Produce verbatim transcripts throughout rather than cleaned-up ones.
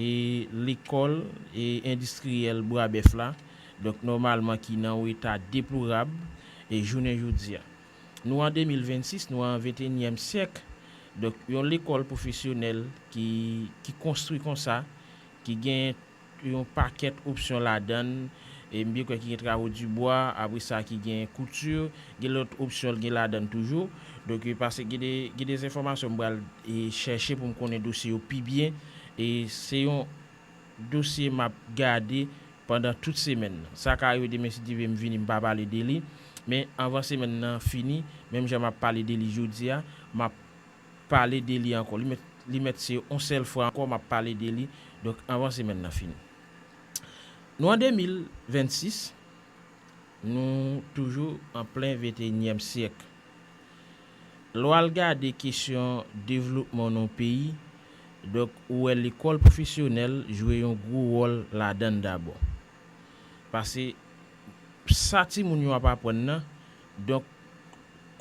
e lekòl e endistriyèl Bwa Bèf la, donk nòmalman ki nan yon eta deplorab e jounen jodi a. Nou an de mil vennsis, nou an venteyinyèm syèk, donk yon lekòl pwofesyonèl ki, ki konstwi konsa, ki gen yon pakèt opsyon ladan l, e m byen kwè ki gen travo di bwa, apre sa ki gen kouti, gen lòt opsyon l gen ladan l toujou. Donk, e paske gen de, gen de enfòmasyon m pral, e, chèche pou m konnen dosye yo pi byen, e se yon dosye m ap gade pandan tout semèn nan. Sa ka rive demen, si Dye vle, m vini, m pa pale de li. Men anvan semèn nan fini, menm jan m ap pale de li jodi a, m ap pale de li ankò. Li mèt, li mèt se yon sèl fwa ankò m ap pale de li. Donk, anvan semèn nan fini. Nou an de mil vennsis, nou toujou an plen venteyinyèm syèk. Lè w al gade kesyon devlopman nan yon peyi, donk, ou wè lekòl pwofesyonèl jwe yon gwo wòl ladan l dabò. Paske sa timoun yo ap aprann nan, donk,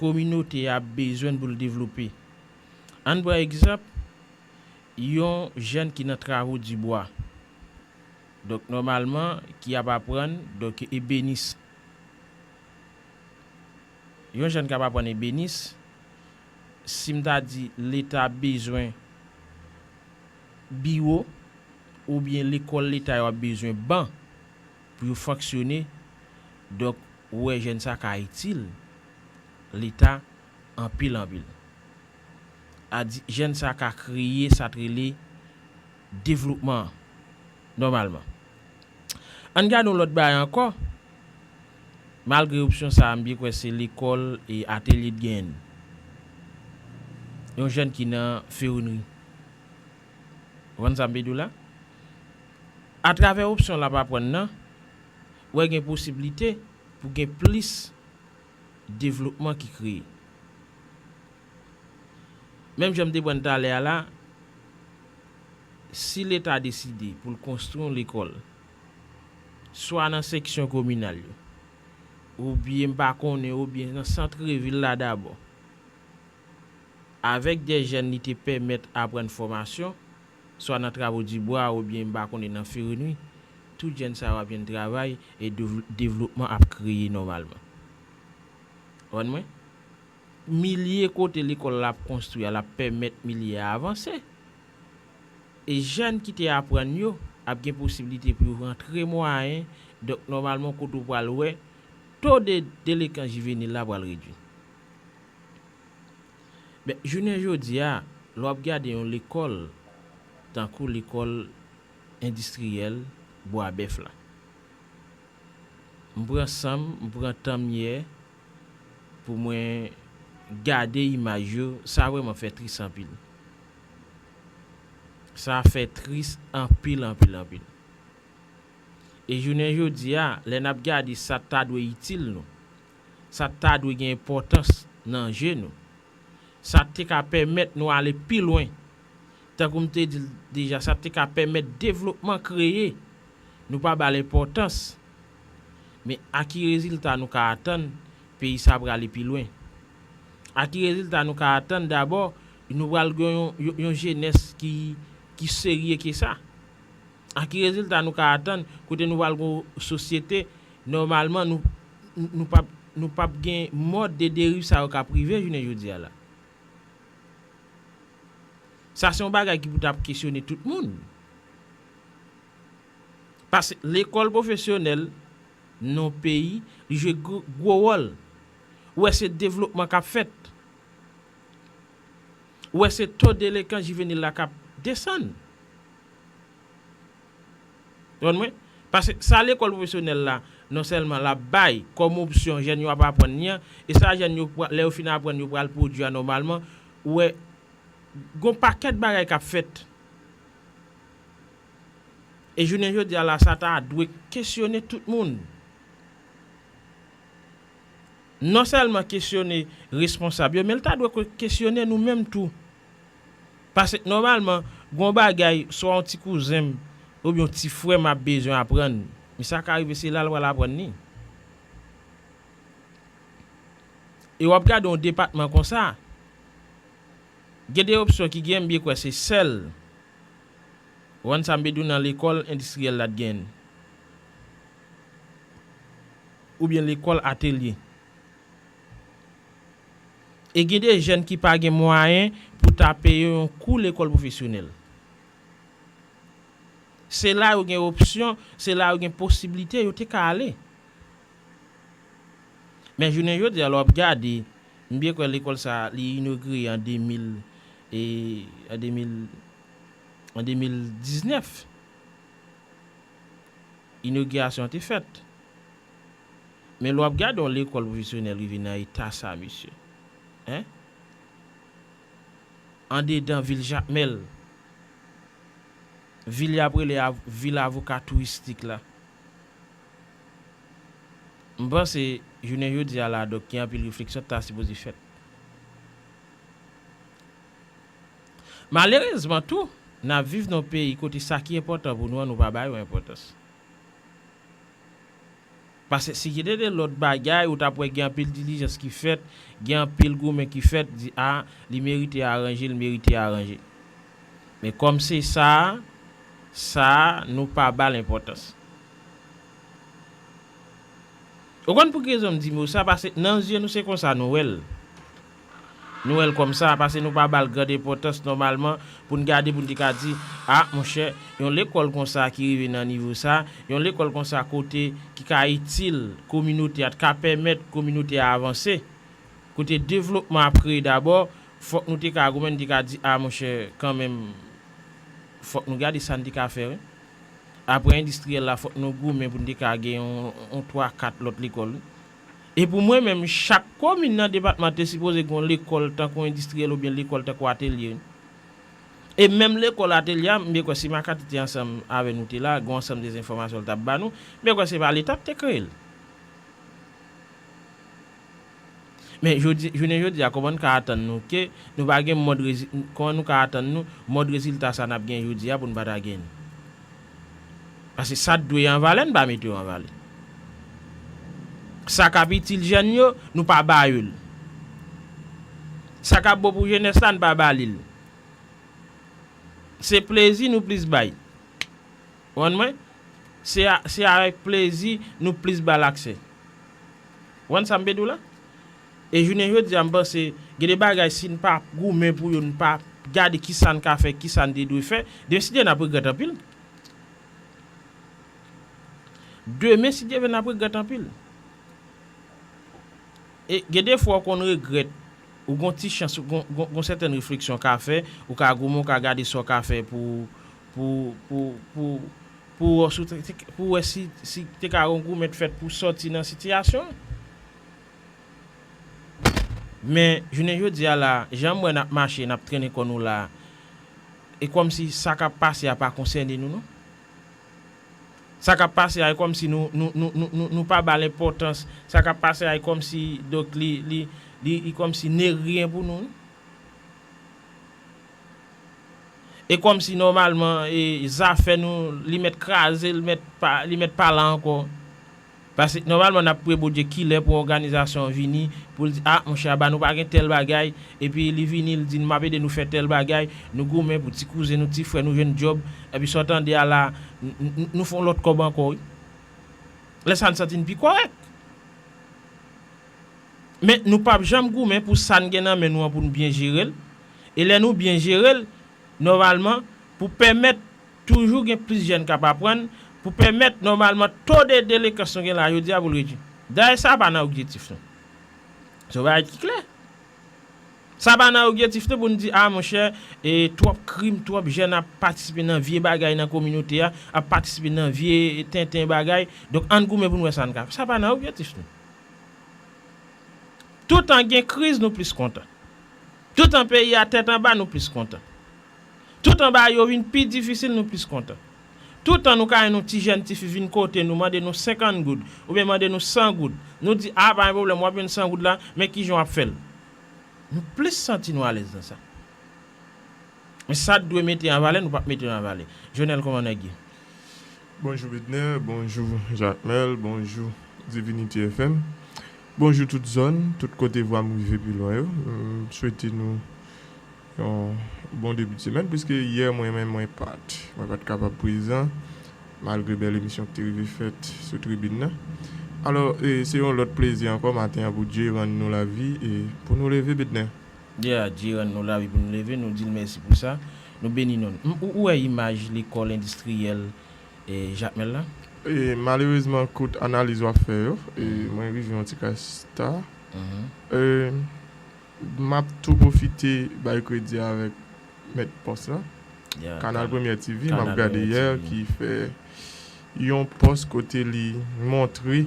kominote a ap bezwen l pou l devlope. Ann pran egzanp, yon jèn ki nan travo di bwa. Donk, nòmalman, ki ap aprann, donk, ebenis. Yon jèn k ap aprann ebenis, si m ta di Leta bezwen biwo, oubyen lekòl Leta yo ap bezwen ban pou yo fonksyone, donk, ou wè jèn sa ka itil Leta anpil, anpil. A di, jèn sa ka kreye sa t rele devlopman an, nòmalman. Ann gade yon lòt bagay ankò, malgre opsyon sa a, m byen kwè se lekòl e atelye t genyen. Yon jèn ki nan feronri. Ou konprann sa m vle di w la? Atravè opsyon l ap aprann nan, ou wè gen posiblite pou gen plis devlopman ki kreye. Menm jan m te pran talè a la, si Leta deside pou l konstwi yon lekòl, swa nan seksyon kominal yo, oubyen m pa konnen, oubyen nan sant vil la dabò, avèk de jèn li te pèmèt aprann fòmasyon, swa nan travo di bwa oubyen m pa konnen nan feronri, tout jèn sa yo ap jwenn travay e dev-, devlopman ap kreye nòmalman. Konprann mwen? Milye kote lekòl la ap konstwi a, l ap pèmèt milye a avanse. E jèn ki te aprann yo ap gen posiblite pou yo rantre mwayen, donk nòmalman kote w pral wè to de delenkan jivenil la pral redwi. Men, jounen jodi a, lè w ap gade yon lekòl, tankou lekòl endistriyèl Bwa Bèf la, m pran san m, m pran tan m yè pou mwen gade imaj yo, sa vrèman fè tris anpil. Sa fè tris anpil, anpil, anpil. E jounen jodi a, lè n ap gade sa t ta dwe itil nou, sa t ta dwe gen enpòtans nan je nou, sa t te ka pèmèt nou ale pi lwen. Tankou m te di l deja, sa t te ka pèmèt devlopman kreye. Nou pa ba l enpòtans. Men a ki rezilta nou ka atann peyi sa prale pi lwen? A ki rezilta nou ka atann? Dabò, nou pral gen yon, yon, yon jenès ki, ki serye ke sa. A ki rezilta nou ka atann kote nou pral gen yon sosyete, nòmalman, nou, nou p ap, nou p ap gen mòd de deriv sa yo k ap rive jounen jodi a la? Sa se yon bagay ki pou t ap kesyone tout moun. Paske lekòl pwofesyonèl nan yon peyi, li jwe gwo, gwo wòl. Ou wè se devlopman k ap fèt. Ou wè se to delenkan jivenil la k ap desann. Konprann mwen? Paske sa lekòl pwofesyonèl la, non sèlman l ap bay kòm opsyon jèn yo ap aprann li an, e sa jèn yo, lè yo fin aprann, yo pral pwodui a nòmalman, ou wè, gon pakèt bagay k ap fèt. E jounen jodi a la, sa ta dwe kesyone tout moun. Non sèlman kesyone responsab yo, men l ta dwe ke-, kesyone nou menm tou. Paske nòmalman, gon bagay, swa yon ti kouzen m, oubyen yon ti frè m ap bezwen aprann. Men sa ka rive, se la l pral aprann li. E w ap gade yon depatman konsa, gen de opsyon ki gen, m byen kwè se sèl Ou konn sa m vle di w, nan lekòl endistriyèl la t gen. Oubyen lekòl atelye. E gen de jèn ki pa gen mwayen pou ta peye yon kou lekòl pwofesyonèl. Se la yo gen opsyon, se la yo gen posiblite, yo te ka ale. Men jounen jodi a, lè w ap gade, m byen kwè lekòl sa a, li inogire an de mil, e, an de mil, an de mil diznèf. Inogirasyon an te fèt. Men lè w ap gade yon lekòl pwofesyonèl rive nan eta sa, mesye. Hein? Andedan vil Jakmèl, vil y ap rele av-, vil avoka touristik la. M panse, jounen jodi a la, donk, gen anpil refleksyon ki ta sipoze fèt. Malerezman tou, n ap viv nan yon peyi kote sa ki enpòtan pou nou an, nou pa ba yo enpòtans. Paske si gen de lòt bagay, ou t ap wè gen anpil dilijans ki fèt, gen anpil goumen ki fèt, di, a, li merite aranje, li merite aranje. Men kòm se sa a, sa a, nou pa ba l enpòtans. Ou konn pou ki rezon m di mo sa? Paske nan zye nou se konsa nou wè l. Nou wè l kòmsa, paske nou pa ba l gran enpòtans nòmalman pou n gade, pou n te ka di, a, monchè, yon lekòl konsa ki rive nan nivo sa, yon lekòl konsa kote ki ka itil kominote a, ka pèmèt kominote a avanse, kote devlopman ap kreye dabò, fòk nou te ka goumen, nou te ka di, a, monchè, kanmenm, fòk nou gade sa n te ka fè, wi. Apre endistriyèl la, fòk nou goumen pou n te ka gen yon, yon twa, kat lòt lekòl, wi. E pou mwen menm, chak komin nan depatman te sipoze gen yon lekòl tankou endistriyèl oubyen lekòl tankou atelye. E menm lekòl atelye a, m byen kwè si Makati te ansanm avè nou te la, gen yon ansanm de enfòmasyon l t ap ba nou, m byen kwè se pa Leta ki te kreye l. Men jodi, jounen jodi a, kòman n ka atann nou ke nou pa gen mòd rezi-, kòman nou ka atann nou mòd rezilta sa n ap gen jodi a pou n pa ta gen? Paske sa t dwe an valè, n pa mete yo an valè. Sa k ap itil jèn yo, nou pa ba yo l. Sa k ap bon pou jenès la, n pa ba li l. Se plezi nou plis bay. Ou konprann mwen? Se a, se avèk plezi nou plis ba l aksè. Ou konprann sa m vle di w la? E jounen jodi a, m panse, gen de bagay, si n pa goumen pou yo, n pa gade kisa n ka fè, kisa n te dwe fè, demen si Dye vle n ap regrèt anpil. Demen si Dye vle n ap regrèt anpil. E gen de fwa w konn regrèt, ou gon ti chans, ou gon, gon, gon sètèn refleksyon w ka fè, ou ka goumen, ou ka gade sa w ka fè pou, pou, pou, pou, pou wè si w te, te, pou wè si, si te ka gon goumen t fèt pou sòti nan sitiyasyon an. Men, jounen jodi a la, jan m wè n ap mache, n ap trennen kò nou la, e kòmsi sa k ap pase a pa konsène nou, non. Sa k ap pase a, e kòmsi nou, nou, nou, nou, nou, nou pa ba l enpòtans. Sa k ap pase a, e kòmsi, donk, li, li, li, li kòmsi ne rien pou nou. E kòmsi, nòmalman, e, zafè nou, li mèt kraze, li mèt pa, li mèt pa la ankò. Paske, nòmalman, n ap priye Bondye kilè pou òganizasyon an vini, pou l di, a, monchè, aba nou pa gen tèl bagay, epi li vini, li di, n ap ede nou fè tèl bagay, nou goumen pou ti kouzen nou, ti frè nou jwenn djòb, epi sa w tande a la, n, n, n, nou fè yon lòt kòb ankò, wi. Lè sa a, n santi n pi kòrèk. Men, nou p ap janm goumen pou sa n gen nan men nou an pou n byen jere l. E lè nou byen jere l, nòmalman, pou pèmèt toujou gen plis jèn k ap aprann, pou pèmèt, nòmalman, to de delenkwans nou gen la jodi a pou l redui. Dayè, sa pa nan objektif nou. Se yon bagay ki klè. Sa pa nan objektif nou pou n di, a, monchè, e, twòp krim, twòp jèn ap patisipe nan vye bagay nan kominote a, ap patisipe nan vye tenten bagay. Donk, ann goumen pou n wè sa n ka fè. Sa pa nan objektif nou. Toutan gen kriz, nou plis kontan. Toutan peyi a tèt anba, nou plis kontan. Toutan bagay yo vin pi difisil, nou plis kontan. Toutan nou ka jwenn yon ti jèn tifi vin kote nou, mande nou senkant goud, oubyen mande nou san goud. Nou di, a, pa gen pwoblèm, w ap jwenn san goud la, men kijan w ap fè l? Nou plis santi nou alèz nan sa. Men sa t dwe mete an valè, nou p ap mete yo an valè. Jonel, kòman nèg ye? Bonjou Bedner, bonjou Jakmèl, bonjou Divinity F M. Bonjou tout zòn, tout kote vwa m rive pi lwen yo. M swete nou Yon bon debi de semèn, piske yè mwen menm mwen pa t, mwen pa t kapab prezan, malgre bèl emisyon ki te rive fèt sou tribin nan. Alò, e, se yon lòt plezi ankò maten an pou Dye rann nou lavi e pou nou leve, Bednè. Yeah, Dye rann nou lavi pou nou leve, nou di l mèsi pou sa. Nou beni non l. M, ou, ou wè imaj lekòl endistriyèl e Jakmèl la? E, malerezman, kout analiz w ap fè yo, e, mwen rive yon ti kras ta. E, m ap tou pwofite bay kredi avèk mèt pòs la. Kanal Premyè T V, m ap gade yè ki fè yon pòs kote li montre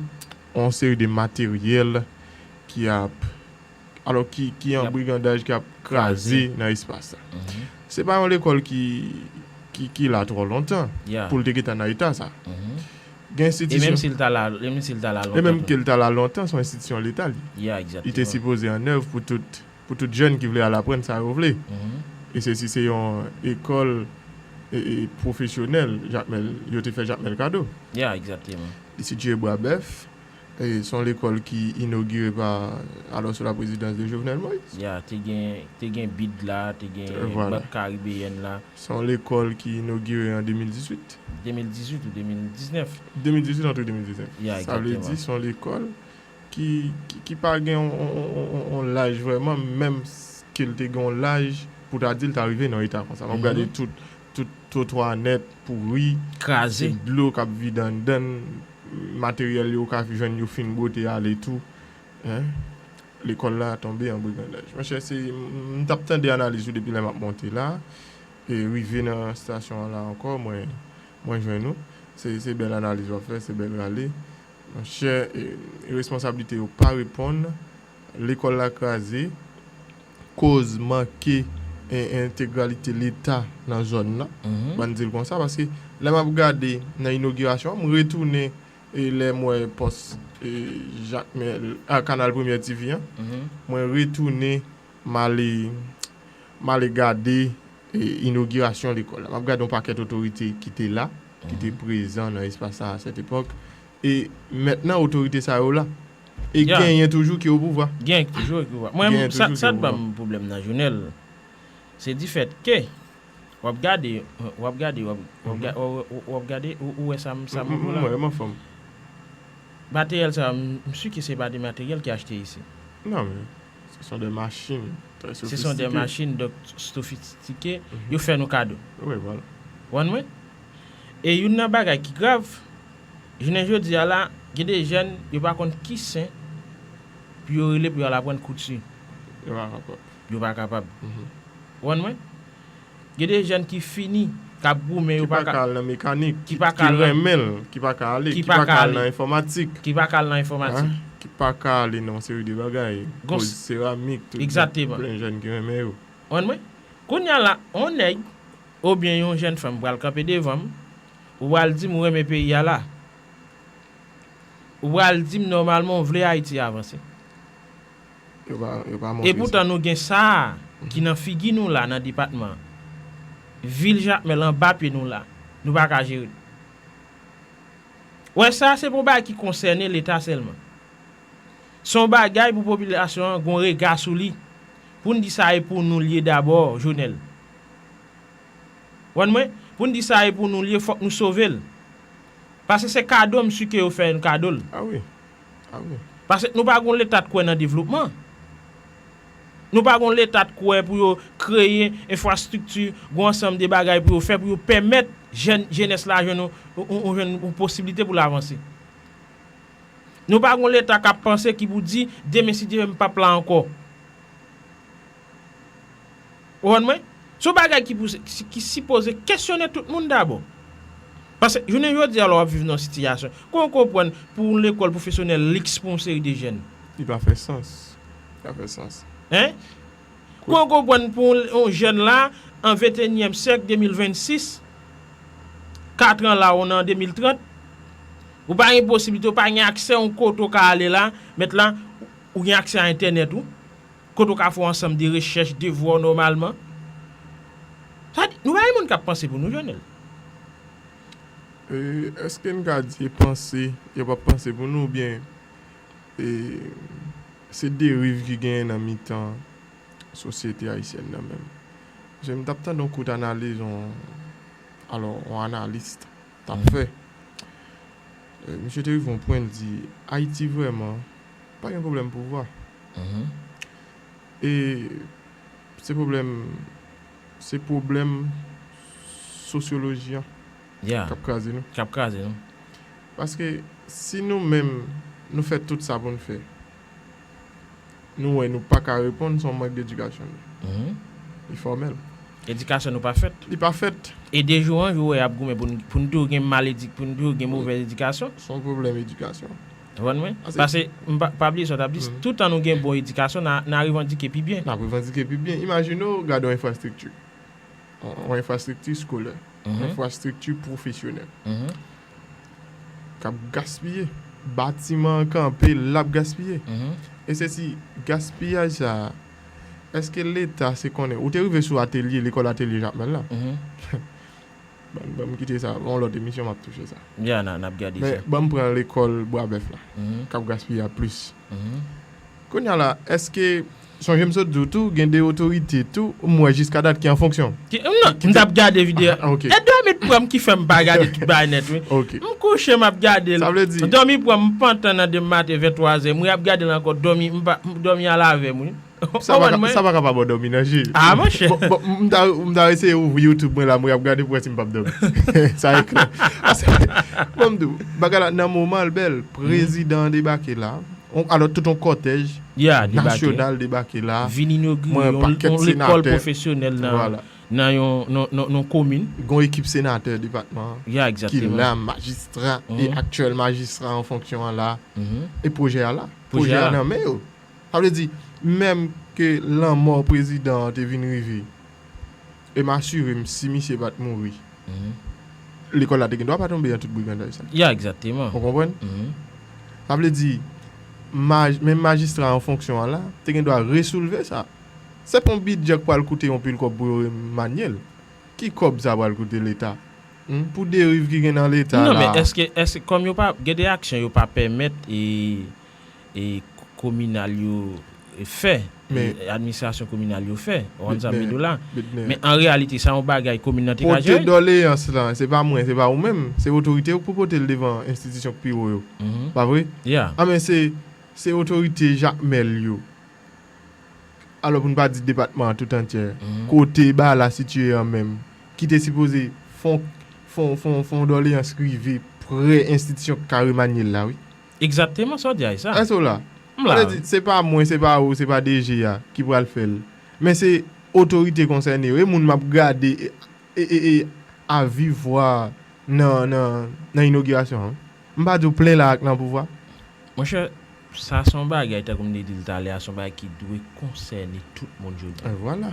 yon seri de materyèl ki ap, alò, ki, ki an brigandaj, ki ap kraze nan espas la. Se pa yon lekòl ki, ki, ki la twò lontan pou l te gentan nan eta sa. Gen enstitisyon. E menm si l ta la, e menm si l ta la lontan tou. E menm ke l ta la lontan, se yon enstitisyon leta li. Li te sipoze annèv pou tout, pou tout jèn ki vle al aprann sa yo vle. E se si se yon ekòl e, e, pwofesyonèl, Jakmèl, yo te fè Jakmèl kado. Li sitiye Bwa Bèf. E se yon lekòl ki inogire pa, alò, sou la prezidans de Jovenel Moïse. Ya, te gen, te gen bid la, te gen bank karibeyèn la. Se yon lekòl ki inogire an de mil dizuit. De mil dizuit ou de mil diznèf? De mil dizuit, antre de mil diznèf. Sa vle di, se yon lekòl ki, ki, ki pa gen yon, yon, yon, yon, yon laj vrèman, menm s-, ke l te gen yon laj pou ta di l ta rive nan eta konsa. M ap gade tout, tout twotwa nèt pouri, kraze, se dlo k ap vide anndan l, materyèl yo ka jwenn yo fin bwote ale tou. Hein? Lekòl la tonbe an brigandaj. Monchè, se, m, m t ap tande analiz ou depi lè m ap monte la. E rive nan estasyon an la ankò, mwen, mwen jwenn ou. Se, se bèl analiz w ap fè, se bèl rale. Monchè, e, responsablite yo pa reponn. Lekòl la kraze. Koz manke en-, entegralite Leta nan zòn nan. Ban n di l konsa, paske lè m ap gade nan inogirasyon an, m retounen, e lè m wè pòs, e, Jakmèl, a, Kanal Premyè T V an, mwen retounen, m ale, m ale gade, e, inogirasyon lekòl la. M ap gade yon pakèt otorite ki te la, ki te prezan nan espas sa a à cette époque. E mentnan, otorite sa yo la. E genyen toujou ki o pouvwa. Genyen ki toujou ki o pouvwa. Mwen, sa, sa t ban m pwoblèm nan Jounèl, se difèt ke w ap gade, w ap gade, w ap, w ap ga-, w ap, w ap gade, ou, ou wè sa m, sa m montre w la? Mwen, mwen, fanm. Materyèl sa, m, m si ke se pa de materyèl ki achte isi. Non, men, ce sont des machines très sophistiquées. Ce sont des machines, donc, sofistike, yo fè nou kado. Wi, vwala. Ou konprann mwen? E youn nan bagay ki grav, jounen jodi a la, gen de jèn, yo pa konn ki sen pou yo rele pou yo al aprann kouti. Yo pa kapab. Yo pa kapab. Ou konprann mwen? Gen de jèn ki fini, k ap goumen, yo pa ka, ki pa ka al nan mekanik, ki renmen l, ki pa ka ale, ki pa ka al nan enfòmatik. Ki pa ka al nan enfòmatik. Hein? Ki pa ka ale nan yon seri de bagay, koz seramik, tout, egzakteman, plen jèn ki renmen yo. Ou konprann mwen? Kounye a la, yon nèg oubyen yon jèn fanm pral kanpe devan m, ou pral di m ou renmen peyi a la. Ou pral di m nòmalman ou vle Ayiti avanse. Yo pa, yo pa montre sa. E poutan nou gen sa a ki nan figi nou la, nan depatman an. Vil Jakmèl anba pye nou la. Nou pa ka jere l. Ou wè sa, se pa yon bagay ki konsène Leta sèlman. Se yon bagay pou popilasyon an gen yon rega sou li. Pou n di sa e pou nou l ye dabò, Jounèl. Ou konprann mwen? Pou n di sa e pou nou l ye, fòk nou sove l. Paske se kado, m si ke yo fè n kado l. A wi. A wi. Paske nou pa gon Leta t kwè nan devlopman. Nou pa gon Leta t kwè pou yo kreye enfrastrikti, gon ansanm de bagay pou yo fè, pou yo pèmèt jèn, jenès la jwenn yon, yon, yon, jwenn yon posiblite pou l avanse. Nou pa gon Leta k ap panse ki pou di, demen si Dye vle m p ap la ankò. Ou konprann mwen? Se yon bagay ki pou, ki, ki sipoze kesyonnen tout moun dabò. Paske, jounen jodi a, lè w ap viv nan yon sitiyasyon, kòman w konprann pou yon lekòl pwofesyonèl liks pou yon seri de jèn? Li pa fè sans. Li pa fè sans. Hein? Kòman w konprann pou yon, yon jèn la, an venteyinyèm syèk, de mil vennsis, katran la, ou nan de mil trant, ou pa gen posiblite, ou pa gen aksè yon kote w ka ale la, mèt la, ou gen aksè a entènèt ou, kote w ka fè yon ansanm de rechèch, devwa w nòmalman. Sa di, nou pa gen moun k ap panse pou nou, Jounèl. E, èske n ka di e panse, yo p ap panse pou nou, oubyen, e, se deriv ki genyen nan mitan sosyete ayisyèn nan menm? Se m t ap tande yon kout analiz, yon, alò, yon analis t ap fè. E, misye te rive yon pwen, l di, Ayiti vrèman pa gen pwoblèm pouvwa. E se pwoblèm, se pwoblèm sosyoloji an k ap kraze nou. K ap kraze nou. Paske si nou menm, nou fè tout sa pou n fè, nou wè nou pa ka reponn, se yon mank dedikasyon. Li fòmèl. Edikasyon nou pa fèt. Li pa fèt. E de jou an jou, w wè y ap goumen pou n, pou n toujou gen maledik-, pou n toujou gen movèz edikasyon. Se yon pwoblèm edikasyon. Ou konprann mwen? Paske m pa, pa bliye sa w t ap di, toutan nou gen bon edikasyon, n a, n a revandike pi byen. N ap revandike pi byen. Imajine w gade yon enfrastrikti. Yon, yon enfrastrikti eskolè, enfrastrikti pwofesyonèl k ap gaspiye. Batiman an kanpe, l ap gaspiye. E se si gaspiyaj sa a, èske Leta se konnen? Ou te rive sou atelye, lekòl atelye Jakmèl la? Ban, ban m kite sa, yon lòt emisyon m ap touche sa. Ya, n a, n ap gade sa. Men ban m pran lekòl Bwabèf la, k ap gaspiye a plis. Kounye a la, èske, sonje m sot di w tou, gen de otorite tou, m wè jiska dat ki an fonksyon. Ki, non, m t ap gade videyo. Ah, ok. E dòmi t pran m ki fè m pa gade tout bagay nèt, wi. Ok. M kouche, m ap gade l. Sa vle di dòmi pran m, m pantan nan demen maten, venntrwazè, m ap gade l ankò, dòmi, m pa, m dòmi al avè m, wi. Sa pa ka, sa pa ka pa ba w dòmi nan je. Ah, monchè. Bon, bon, m ta, m ta eseye ouvri YouTube mwen la, mwen ap gade pou wè si m p ap dòmi. Sa e klè. Bon, m di w, bagay la, nan moman l bèl, prezidan an debake la. On, alò, tout yon kòtèj nasyonal debake la. Vin inogire yon, yon lekòl pwofesyonèl nan, nan yon, nan, nan, nan komin. Gon ekip senatè depatman an ki la, majistra, e aktyèl majistra an fonksyon an la. E pwojè a la. Pwojè a nan men yo. Sa vle di, menm ke lanmò prezidan an te vin rive, e m asire m, si misye pa t mouri, lekòl la te gen dwa pa tonbe nan tout brigandaj sa. Ya, egzakteman. Ou konprann? Sa vle di, maj-, menm majistra an fonksyon an la, te gen dwa resoulve sa. Se pa yon bidjè k pral koute yon pil kòb pou yo remanye l. Ki kòb sa pral koute Leta? Hmm? Pou deriv ki gen nan Leta la. Non, men èske, èske kòm yo pa, gen de aksyon yo pa pèmèt e, e kominal yo fè, e administrasyon kominal yo fè, ou konn sa m vle di w la. Men an reyalite, sa yon bagay komin nan te ka jere. Pote dòleyans lan, se pa mwen, se pa ou menm, se otorite yo k pou pote l devan enstitisyon k pi wo yo. Pa vre? Ya. A men se, se otorite Jakmèl yo. Alò, pou n pa di depatman an tout antyè, kote bagay la sitiye an menm, ki te sipoze fon, fon, fon, fon dòleyans rive prè enstitisyon k ka remanye l la, wi. Egzakteman, sa w di a, e sa. Èske w la? M la. Sa vle di, se pa mwen, se pa ou, se pa D G a ki pral fè l. Men se otorite konsène yo, e moun m ap gade, e, e, e, e, a viv vwa nan, nan, nan inogirasyon an. M pa di w plen la ak nan pouvwa. Monchè, sa se yon bagay, tankou m te di l talè a, se yon bagay ki dwe konsène tout moun jodi a. E vwala.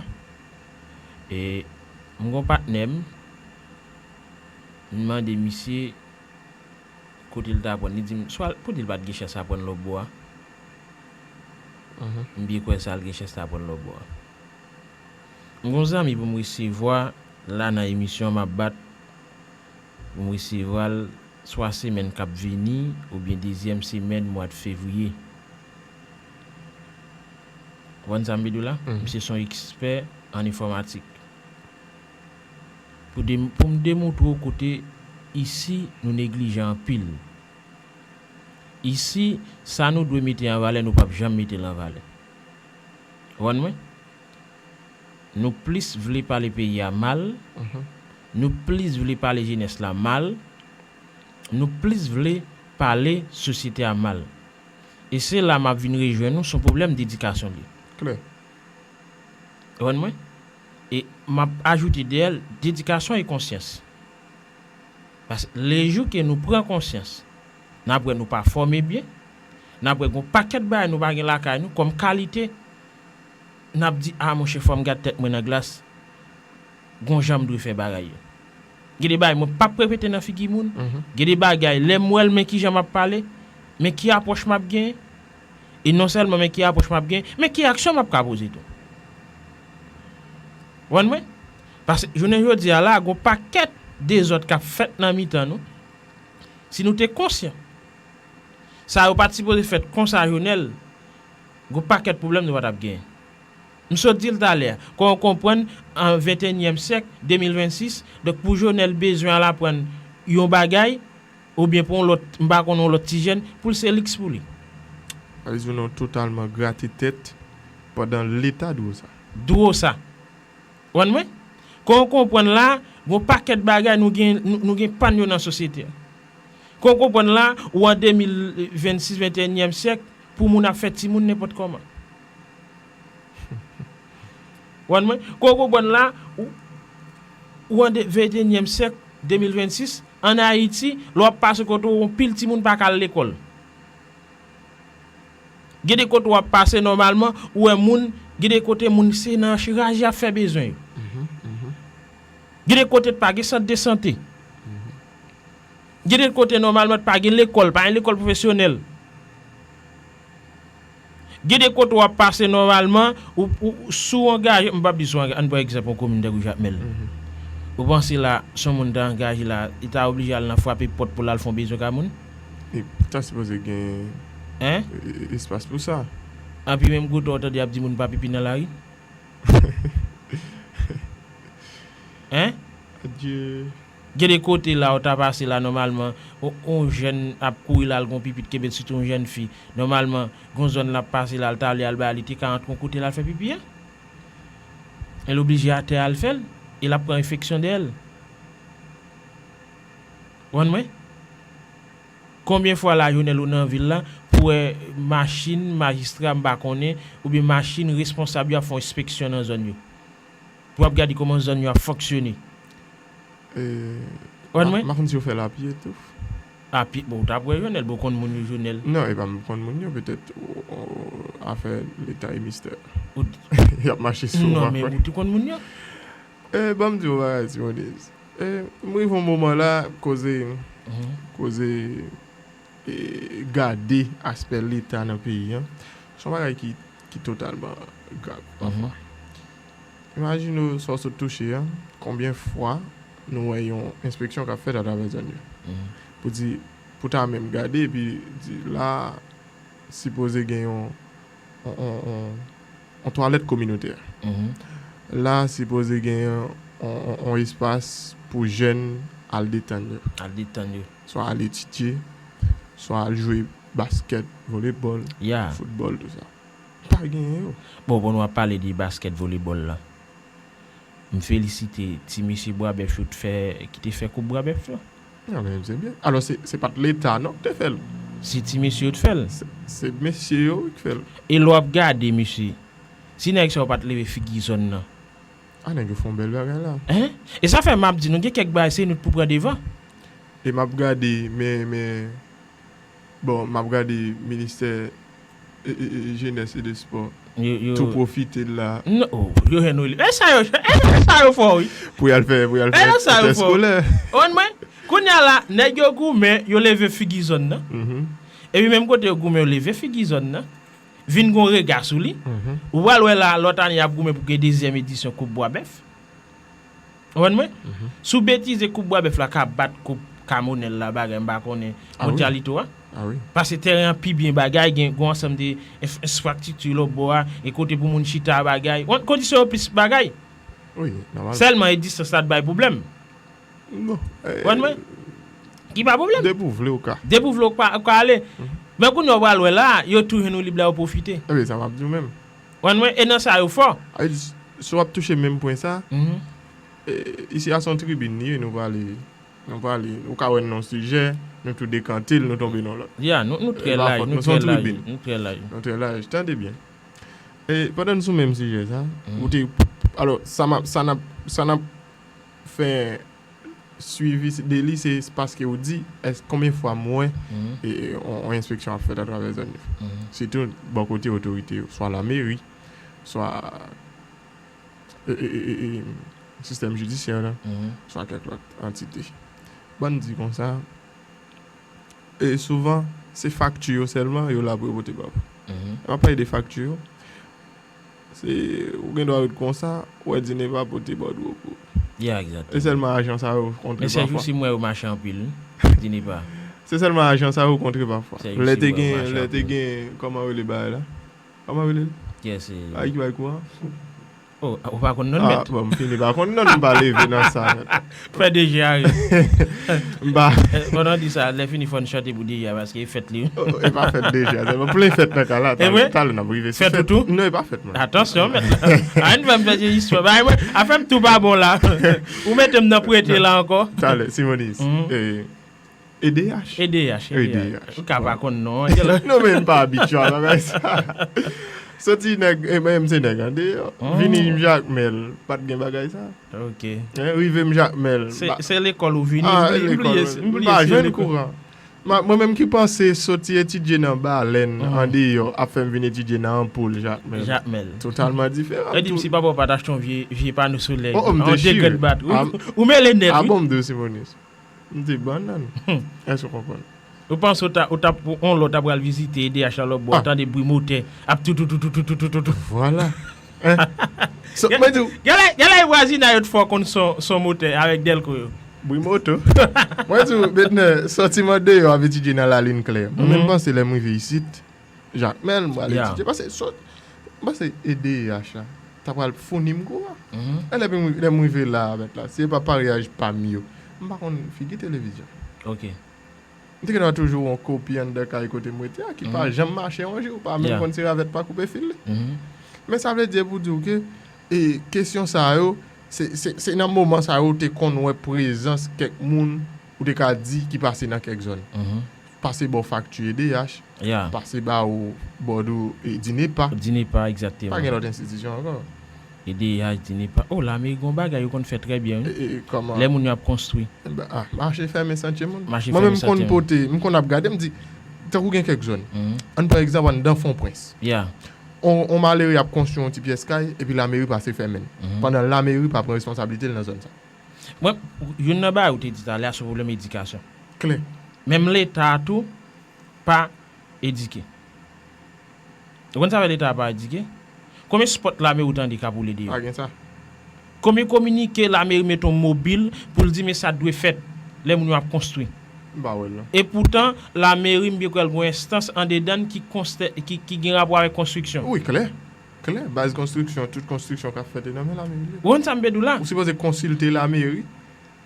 E m gon patnè m, m mande misye kote l t aprann. Li di m, swa pou di l pa t gen chans aprann lòtbò a. M byen kwè sa, l gen chans aprann lòtbò a. M gon zanmi pou m resevwa la nan emisyon m ap bat, pou m resevwa l swa semèn k ap vini oubyen dezyèm semèn mwa d fevriye. Ou konprann sa m vle di w la? Misye se yon ekspè an enfòmatik. Pou de-, pou m demontre w kote isi nou neglijan anpil. Isi, sa nou dwe mete an valè, nou p ap janm mete l an valè. Ou konprann mwen? Nou plis vle pale peyi a mal, nou plis vle pale jenès la mal, nou plis vle pale sosyete a mal. E se la m ap vin rejwenn nou, se yon pwoblèm dedikasyon li ye. Klè. Ou konprann mwen? E m ap ajoute dèyè l, dedikasyon e konsyans. Paske lejou ke nou pran konsyans, n ap wè nou pa fòme byen, n ap wè gon pakèt bagay nou pa gen lakay nou kòm kalite, n ap di, a monchè, fò m gad tèt mwen nan glas, gon jan m dwe fè bagay yo. Gen de bagay mwen p ap repete nan figi moun, gen de bagay, lè m wè l, men kijan m ap pale, men ki apwòch m ap genyen, e non sèlman men ki apwòch m ap genyen, men ki aksyon m ap ka poze tou. Ou konprann mwen? Paske jounen jodi a la, gon pakèt dezòd k ap fèt nan mitan nou. Si nou te konsyan, sa yo pa t sipoze fèt konsa, Jonèl, gon pakèt pwoblèm nou pa t ap genyen. M sot di l talè a. Kon w konprann, an ventenyèm syèk, de mil vennsis, donk pou Jonel bezwen al aprann yon bagay, oubyen pou yon lòt, m pa konnen yon lòt ti jèn, pou l se liks pou li. Sa vle di nou totalman grate tèt pandan Leta dwe w sa. Dwe w sa. Konprann mwen? Kon w konprann la, gon pakèt bagay nou gen, nou, nou gen pàn yo nan sosyete a. Kon w konprann la, ou an de mil vennsis, ventenyèm syèk, pou moun ap fè timoun nenpòt kòman. Konprann mwen? Kon w konprann la, ou, ou an de, ventenyèm syèk, de mil vennsis, ann Ayiti, lè w ap pase kote w, yon pil timoun pa ka al lekòl. Gen de kote w ap pase nòmalman, ou wè moun, gen de kote moun se nan raje y ap fè bezwen yo. Gen de kote t pa gen sant de sante. Gen de kote nòmalman t pa gen lekòl, pa gen lekòl pwofesyonèl. Gen de kote w ap pase nòmalman, ou, ou, si w angaje, m p ap di si w angaje, ann pran egzanp yon komin tankou Jakmèl. Ou panse la, si yon moun ta angaje la, li ta oblije al nan frape pòt pou l al fè yon bezwen kay moun? E, ta sipoze gen Hein? e, e, espas pou sa. Anpi menm kote w tande y ap di moun pa pipi nan lari? Hein? Adye. Gen de kote la ou ta pase la nòmalman, on, on jèn ap kouri la, l gon pipi, t kenbe l, sitou yon jèn fi. Nòmalman, gon zòn l ap pase la, l ta vle al ba li, te ka antre yon kote la, l fè pipi a. E l oblije atè al fè l, e l ap pran enfeksyon dèyè l. Konprann mwen? Konbyen fwa la, Jonel, ou nan vil la, pou wè machin majistra, m pa konnen, oubyen machin responsab yo ap fè yon enspeksyon nan zòn yo? Pou w ap gade kòman zòn yo ap fonksyone. E, Konprann mwen? M pa konn si yo fè l apye tou. Apye, bon, ou t ap wè Jonel, bon, ou konn moun yo, Jonel. Non, e pa m konn moun yo, petèt, o, o, afè Leta e mistè. Ou Y ap mache sou Non, men ou tou konn moun yo. E, ban m di w yon bagay, Ti Moniz. E, m rive yon moman la, koze, koze, e, gade aspè Leta nan peyi a, se yon bagay ki, ki totalman grav, pafwa. Imajine w sa w sot touche a, konbyen fwa nou wè yon enspeksyon k ap fèt atravè zòn yo. Pou di, pou ta menm gade, epi di, la, sipoze gen yon, yon, yon, yon, yon twalèt kominotè. La, sipoze gen yon, yon, yon, yon espas pou jèn al detann yo. Al detann yo. Swa al etidye, swa al jwe baskèt, volebòl, Ya. foutbòl, tou sa. Pa genyen yo. Bon, bon, nou ap pale de baskèt, volebòl la. M felisite ti mesye Bwabèf yo t fè, ki te fè koup Bwabèf yo. Non, men se byen. Alò, se, se pa t Leta, non, ki te fè l. Se ti mesye yo t fè l. Se, se mesye yo wi ki fè l. E lè w ap gade, mesye, si nèg sa yo pa t leve figi zòn nan. A, nèg yo fè yon bèl bagay la. Hein? E sa fè m ap di nou, gen kèk bagay, se nou t pou pran devan. E m ap gade, men, men, Bon, m ap gade ministè e, e, e, jenès e de spò Yo, yo, tou pwofite la. Non, oh, yo jwenn ou. E sa yo, e sa yo fò, wi. Pou y al fè, pou y al E fè sa yo fò. entèskolè. Konprann mwen? Kounye a la, nèg yo goumen, yo leve figi zòn nan. Epi menm kote yo goumen, yo leve figi zòn nan. Vin gon rega sou li. Ou pral wè la, lòt ane, y ap goumen pou gen dezyèm edisyon Koup Bwabèf. Konprann mwen? Si w betize koup Bwabèf la ka bat koup Kamonèl la, bagay, m pa konnen, A wi. Mondyalito a. A wi. Paske teren an pi byen bagay, gen gon ansanm de enf-, enfrastrikti lòt bò a, e kote pou moun chita bagay. Wan-, kondisyon yo plis bagay. Wi, nòmal. Sèlman e distans la t bay pwoblèm. Bon, Konprann mwen? Ki pa pwoblèm. Depi w vle w ka. Depi w vle w pa, w ka ale. Men kounye a w pral wè la, yo tou jwenn yon lib la, yo pwofite. Ebyen, sa m ap di w menm. Konprann mwen? E nan sa yo fò. A, si w ap touche menm pwen sa, E, isi a se yon tribin li ye, nou pale, nou pale, ou ka wè n nan yon sijè, nou tou dekante l, nou tonbe nan lòt. Ya, nou, nou trè laj, nou trè laj, nou trè laj. Nou trè laj, tande byen. E, pandan n sou menm sijè sa, ou te, alò, sa m ap, sa n ap, sa n ap fè swivi de li, se paske ou di, èske konbyen fwa m wè, e, on, on enspeksyon ap fèt atravè zòn yo. Sitou bò kote otorite yo, swa lameri, swa e, e, e, e, e, sistèm jidisyè la, swa kèk lòt antite. Ban n di konsa, e souvan, se fakti yo sèlman yo la pou yo pote ba w. Lè m ap pale de fakti yo, se, ou gen dwa ret konsa, ou wè DINEVA pote bòdwo pou ou. Ya, egzakteman. E sèlman ajan sa yo kontre pafwa. Men sèl jou si m wè yo mache anpil, wi, DINEVA. Se sèlman ajan sa yo kontre pafwa. Lè te gen, lè te gen, kòman rele bagay la? Kòman rele l? Kiyès se? Ay, ki bay kouran? Oh, ou pa konn non, ah, mèt? Bon, m fini pa konn non, m pa leve nan sa. Fè D J a ri. M pa. Eh, pandan w di sa, lè fini fò n chante pou D J a, paske e fèt li. Oh, e pa fèt D J a, se plen fèt nan ka la. E vre? Talè n ap rive sou fèt. Fèt ou tou? Non, e pa fèt mwen. Atansyon, mèt la. A, n fè m fè se istwa. Bay mwen, afè m tou pa bon la. Ou mete m nan prete la ankò. Talè, Simonis. Mhm. Eh, E D H. E D H, E D H. E D H. Ou ka pa konn non an. Non, men m pa abitye a bagay sa. Soti nèg, e, mwen, m se nèg andeyò. Vini m Jakmèl, pa t gen bagay sa. Ok. Hein, rive m Jakmèl. Se, se lekòl ou vini, ah, m bliye, lekòl, m bliye, m pa jwenn kouran. Mwen menm ki panse soti etidye nan Balèn, andeyò, ap fè m vin etidye nan Anpoul, Jakmèl. Jakmèl. Totalman diferan. Yo di m si papa w pa t achte yon vye, vye pano solèy, oh, oh, m te chire. Yon degrenn bat. Ou, ou mele nèt, wi. Ah bon, m di w, Simonis. M te bannann. Èske w konprann? Ou panse w ta, ou t ap, on lè w ta pral vizite E D H la lòtbò, w tande bri motè ap tou, tou, tou. Vwala. Hein? So, mwen di w, gen lè, gen lè vwazinay yo t fò konn son, son motè avèk dèlko yo. Bri moto. Mwen di w, Bednè, sòti m andeyò ap etidye nan Lalin Klè. Mwen menm panse lè m rive isit, Jakmèl, m pral etidye. Paske sot, m panse E D H la ta pral founi m kouran. E lè m, lè m rive la, mèt la, si e pa paryaj pa m yo, m pa konn figi televizyon. Ok. M te gentan toujou yon kopi anndan kay kote m rete a, ki pa janm mache yon jou, pa menm konn si ravèt pa koupe fil li. Men sa vle di pou di w ke, e, kesyon sa yo, se, se, se nan moman sa yo ou te konn wè prezans kèk moun ou te ka di ki pase nan kèk zòn. Pase ba w fakti E D H, pase ba w bòdou, e, Dinepa. Dinepa, egzakteman. Pa gen lòt enstitisyon ankò. E D H, Dinepa. Oh, lameri gon bagay yo konn fè trè byen, wi. E, e, kòman? Lè moun yo ap konstwi. Enben, ah, mache fèmen santye moun. Mache fèmen santye moun. Mwen menm m konn pote, m konn ap gade, m di, tankou gen kèk zòn. Ann pran egzanp anndan Fon Prens. On, on malere ap konstwi yon ti pyès kay, epi lameri pase fèmen l. Pandan lameri pa pran responsablite l nan zòn sa. Mwen, youn nan bagay ou te di talè a sou pwoblèm edikasyon. Klè. Menm Leta a tou pa edike. Ou konn sa fè Leta a pa edike? Konbyen spòt lameri ou tande k ap woule deyò? Pa gen sa. Konbyen kominike lameri mete yon mobil pou l di men sa dwe fèt lè moun yo ap konstwi? M pa wè l non. Epoutan, lameri m byen kwè l gon enstans andedan l ki konstè, ki, ki gen rapò avèk konstriksyon. Wi, klè. Klè, baz konstriksyon, tout konstriksyon k ap fèt e nan men lameri li ye. Ou konn sa m vle di w la? Ou sipoze konsilte lameri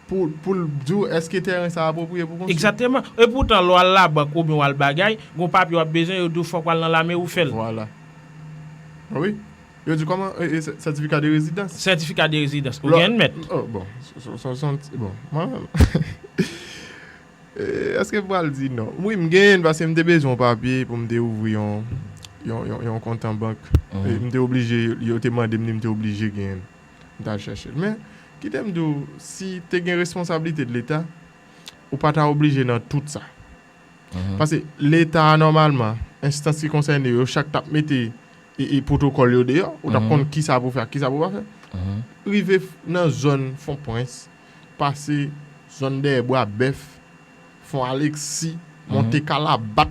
pou, pou l di w èske tèren sa apwopriye pou konstwi. Egzakteman. Epoutan, lè w al labank oubyen w al bagay, gon papye w ap bezwen, yo di w fòk w al nan lameri ou fè l. Vwala. Wi. Yo di kòman, e, e, sè-, sètifika de rezidans. Sètifika de rezidans. Ou gen mèt. Oh, bon. Son, son, son, bon. Mwen menm. E, èske m pral di non? Wi, m genyen l paske m te bezwen yon papye pou m te ouvri yon, yon, yon, yon kont an bank. E m te oblije, yo te mande m li, m te oblije genyen l. M t al chèche l. Men, kite m di w, si te gen responsablite de Leta, ou pa ta oblije nan tout sa. Paske Leta a, nòmalman, enstans ki konsène yo, chak t ap mete e, e pwotokòl yo deyò, ou t ap konn kisa pou fè ak kisa pou pa fè. Rive f-, nan zòn Fon Prens, pase zòn dèyè Bwa Bèf, Fon Aleksi, monte Kalabat.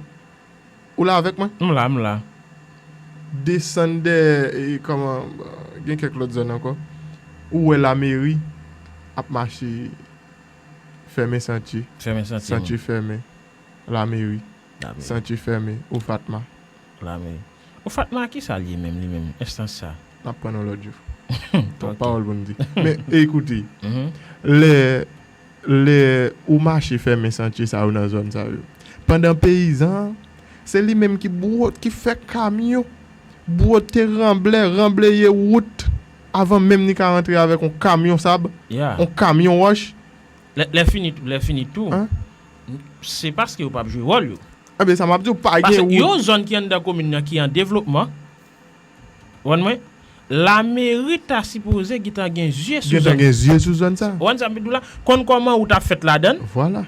Ou la avèk mwen? M la, m la. Desann dèyè, e, kòman, gen kèk lòt zòn ankò. Ou wè lameri ap mache fèmen santye. Fèmen santye, wi. Santye fèmen. Lameri. Lameri. Santye fèmen. Ofatma. Lameri. Ofatma, kisa l ye menm, li menm, enstans sa? N ap pran yon lòt jou. Twòp pawòl pou n di. Men, ekoute, lè, lè ou mache fèmen santye sa yo nan zòn sa yo, pandan peyizan an, se li menm ki bwot, ki fè kamyon bwote, ranblè, ranbleye wout, avan menm li ka rantre avèk yon kamyon sab, yon kamyon wòch. Lè, lè fini, lè fini tou, se paske yo p ap jwe wòl yo. Enben, sa m ap di w, pa gen wout. Paske yon zòn ki anndan komin nan ki an devlopman, ou konprann mwen, lameri ta sipoze gentan gen zye sou zòn. Gentan gen zye sou zòn sa. Ou konprann sa m vle di w la? Konn kòman wout ap fèt ladan l. Vwala.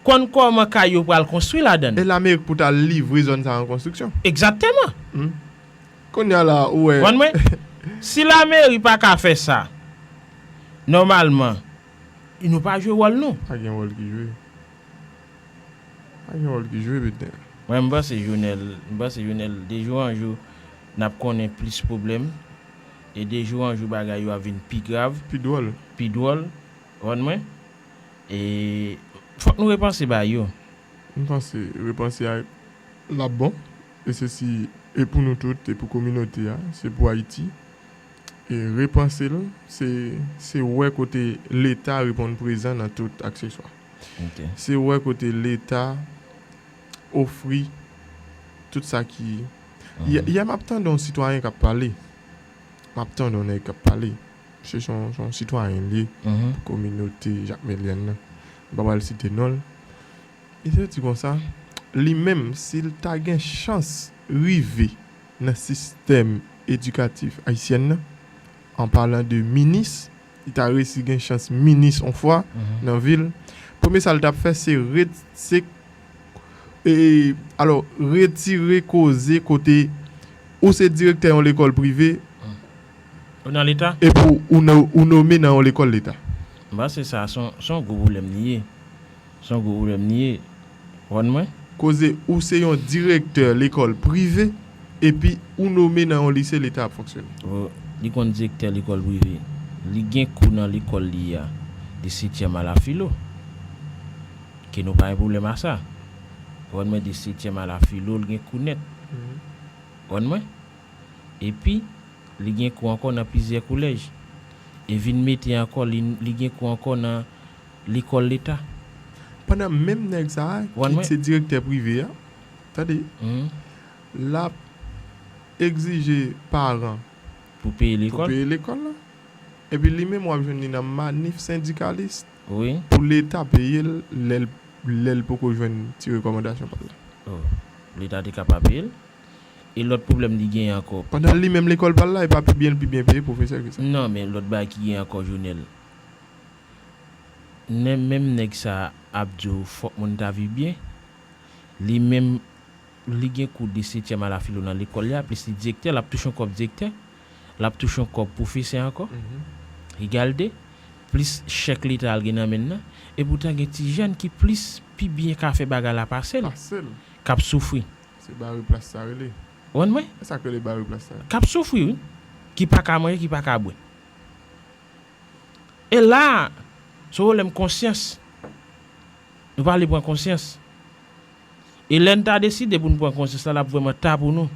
Konn kòman kay yo pral konstwi ladan l. E lameri k pou ta livre zòn sa an konstriksyon. Egzakteman. Kounye a la, ou wè. Ou konprann mwen? Si lameri pa ka fè sa, nòmalman, nou pa jwe wòl nou. Pa gen wòl ki jwe. Pa gen wòl ki jwe, Bednè. Mwen, m panse Jonèl, m panse Jonèl, de jou an jou, n ap konnen plis pwoblèm. E de jou an jou, bagay yo ap vin pi grav. Pi dwòl. Pi dwòl. Ou konprann mwen? E fòk nou repanse bagay yo. M panse repanse a l ap bon. E se si, e pou nou tout, e pou kominote a, se pou Ayiti. E repanse l, se, se wè kote Leta reponn prezan nan tout akseswa. Se wè kote Leta ofri tout sa ki. Yè, yè m ap tande yon sitwayen k ap pale. M ap tande yon nèg k ap pale. Se yon, se yon sitwayen li ye pou kominote Jakmelyèn nan. M pa pral site non l. Li te di konsa, li menm, si l ta gen chans rive nan sistèm edikatif ayisyèn nan, an palan de minis, li ta resi gen chans minis on fwa nan vil. Premye sa l t ap fè, se ret-, se, e, alò, retire koze kote ou se direktè yon lekòl prive, Ou nan Leta? Epi ou, ou no-, ou nome nan yon lekòl Leta. M panse sa, se yon, se yon gwo pwoblèm li ye. Se yon gwo pwoblèm li ye. Ou konprann mwen? Koze ou se yon direktè lekòl prive, epi ou nome nan yon lise Leta ap fonksyone. Li konn direktè lekòl prive. Li gen kou nan lekòl li a, de setyèm a la filo. Ke nou pa gen pwoblèm a sa. Ou konprann mwen, de setyèm a la filo, li gen kou nèt. Ou konprann mwen? Epi, li gen kou ankò nan plizyè kolèj. E vin mete ankò, li, li gen kou ankò nan lekòl Leta. Pandan menm nèg sa a, ki se direktè prive a, tande, l ap egzije paran pou peye lekòl, pou peye lekòl la. Epi li menm, w ap jwenn li nan manif sendikalis pou Leta peye l lè l, lè l poko jwenn ti rekòmandasyon pa l la. Leta te ka pa peye l. E lòt pwoblèm li genyen ankò. Pandan li menm lekòl pa l la, e pa pi byen, l pi byen peye pwofesè ke sa. Non, men lòt bagay ki genyen ankò, Jonel. Nen, menm nèg sa a ap di w fòk moun ta viv byen. Li menm, li gen kou de setyèm a la filo nan lekòl li a, plis li direktè, l ap touche yon kòb direktè, l ap touche yon kòb pwofesè ankò. Egal de, plis chèk Leta l gen nan men l nan. Epoutan gen ti jèn ki plis, pi byen ka fè bagay la pase l, k ap soufri. Se bare plas sa rele. Ou konprann mwen? E sa k rele bare plas sa. K ap soufri, wi. Ki pa ka manje, ki pa ka bwè. E la, se yon pwoblèm konsyans. Nou pa vle pran konsyans. E lè n ta deside pou n pran konsyans la, l ap vrèman ta pou nou.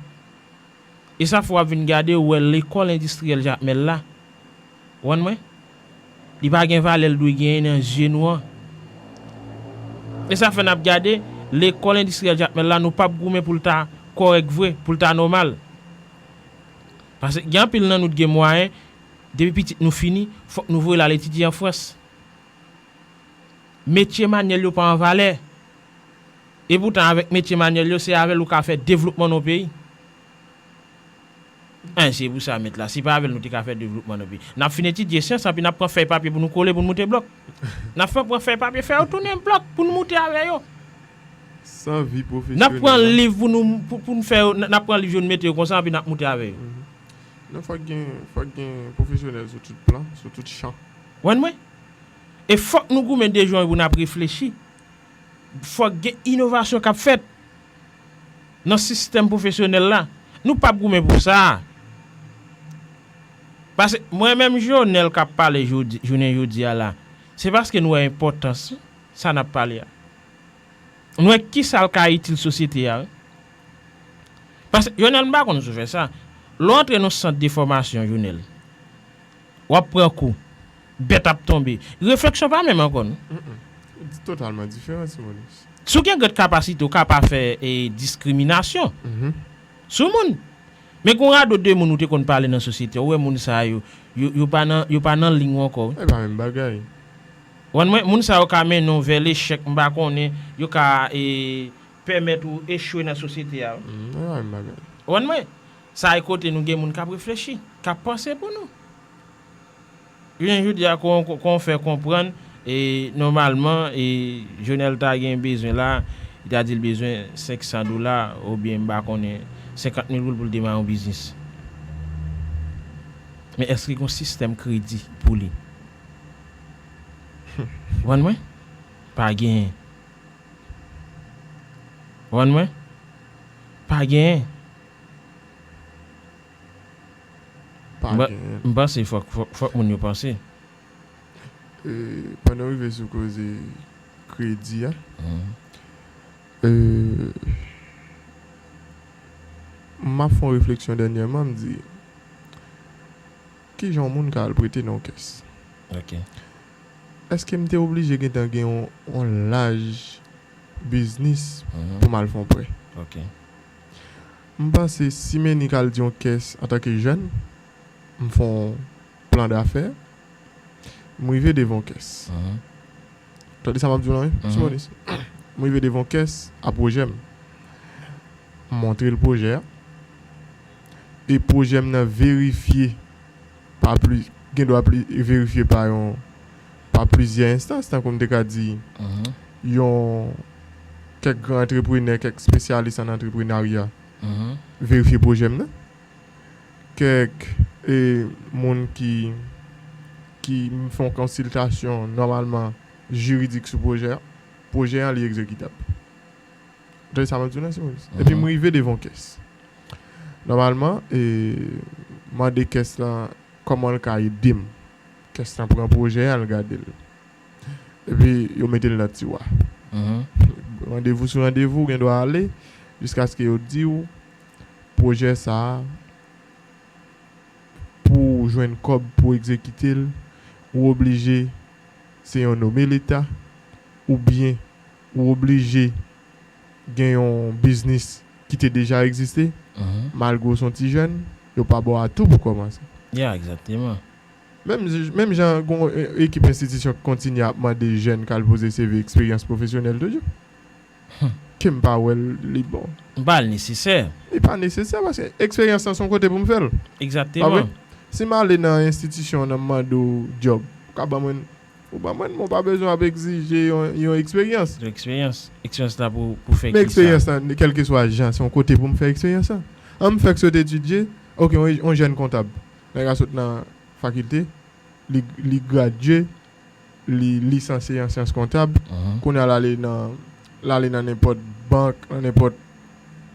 E sa fè w ap vin gade, ou wè lekòl endistriyèl Jakmèl la. Ou konprann mwen? Li pa gen valè l dwe genyen nan zye nou an. E sa fè n ap gade, lekòl endistriyèl Jakmèl la, nou p ap goumen pou l ta kòrèk vre, pou l ta nòmal. Paske gen anpil nan nou t gen mwayen, depi pitit nou fini, fòk nou voye l al etidye an Frans. Metye manyèl yo pa an valè. Epoutan, avèk metye manyèl yo, se avè l ou ka fè devlopman nan yon peyi. An, se pou sa, mèt la, si pa avè l nou te ka fè devlopman nan peyi. N ap fin etidye syans, anpi n ap pran fèy papye pou nou kole, pou n moute blòk. N ap fè, pran fèy papye, fè yo tounen blòk pou n moute avè yo. San vi pwofesyonèl. N ap pran liv pou nou, pou, pou n fè yo, n, n ap pran liv yo, n mete yo konsa, anpi n ap moute avè yo. Non, fòk gen, fòk gen pwofesyonèl sou tout plan, sou tout chan. Ou konprann mwen? E fòk nou goumen de jan pou n ap reflechi. Fòk gen inovasyon k ap fèt nan sistèm pwofesyonèl la. Nou p ap goumen pou sa. Paske mwen menm Jonel k ap pale jodi, jounen jodi a la, se paske nou wè enpòtans sa n ap pale a. Nou wè kisa l ka itil sosyete a, wi. Paske, Jonel, m pa konn si w fè sa. Lè w antre nan sant de fòmasyon, Jonel, w ap pran kou. Bèt ap tonbe. Refleksyon pa menm ankò, non. Totalman diferan, Simonis. Si w gen grenn kapasite, w ka pa fè, e, diskriminasyon sou moun. Men gen yon rado de moun ou te konn pale nan sosyete, ou wè moun sa yo, yo, yo pa nan, yo pa nan liy ou ankò, wi. E pa menm bagay. Ou konprann mwen, moun sa yo ka mennen w vè lechèk, m pa konnen, yo ka, e, pèmèt ou echwe nan sosyete a, wi. E pa menm bagay. Ou konprann mwen? Sa e kote nou gen moun k ap reflechi, k ap panse pou nou. Jounen jodi a, kon, kon, kon fè konprann, e, nòmalman, e, Jonel ta gen bezwen la, li ta di l bezwen senk san dola, oubyen, m pa konnen, senkant mil goud pou l demare yon biznis. Men èske gen yon sistèm kredi pou li? Ou konprann mwen? Pa genyen. Ou konprann mwen? Pa genyen. Pa genyen. M panse fòk, fòk, fòk moun yo panse. E, pandan w rive sou koze kredi a, e, M ap fè yon refleksyon dènyèman, m di, kijan yon moun ka al prete nan yon kès? Ok. Èske m te oblije gentan gen yon, yon laj biznis Mhm. pou m al fè yon prè? Ok. M panse si Menik al di yon kès antanke jèn, m fè yon plan dafè, m rive devan yon kès. Mhm. Tande sa m ap di w lan, wi, Mhm. Simonis. M rive devan yon kès a pwojè m. M montre l pwojè a. E pwojè m nan verifye pa pli, gen dwa pli, verifye pa yon, pa plizyè enstans, tankou m te ka di Mhm. yon, kèk gran antreprenè, kèk espesyalis an antreprenarya Mhm. verifye pwojè m nan. Kèk, e, moun ki, ki m fè yon konsiltasyon nòmalman jiridik sou pwojè a. Pwojè a, li egzekitab. Tande sa m ap di w lan, Simonis. Epi m Mhm. rive devan yon kès. Nòmalman, e, mande kès lan kòman l ka ede m. Kès lan pran pwojè a, l gade l. Epi yo mete l nan tiwa. Mhm. Randevou sou randevou, ou gen dwa ale, jiskaske yo di w, pwojè sa a, pou w jwenn kòb pou w egzekite l, ou oblije se yon nome Leta, oubyen ou oblije gen yon biznis ki te deja egziste, Mhm. malgre w se yon ti jèn, yo pa ba w atou pou kòmanse. Ya, egzakteman. Menm, menm jan gon, e, ekip enstitisyon ki kontinye ap mande jèn k al poze C V eksperyans pwofesyonèl toujou. Hmm. Ke m pa wè l, li bon. M pa wè l nesesè. Li pa nesesè paske eksperyans lan se yon kote pou m fè l. Pa vre? Egzakteman. Si m ale nan enstitisyon nan, m mande w djòb, ou ka ban mwen, ou ban mwen, men w pa bezwen ap egzije yon, yon eksperyans. Yon eksperyans. Eksperyans la pou, pou fè Men ki sa? Eksperyans lan, kèlkeswa jan, se yon kote pou m fè eksperyans lan. An m fèk sot etidye, ok, yon, yon jèn kontab. Nèg la sot nan fakilte, li, li gradye, li lisanse an syans kontab. Mhm. Kounye a, l ale nan, l ale nan nenpòt bank, nan nenpòt,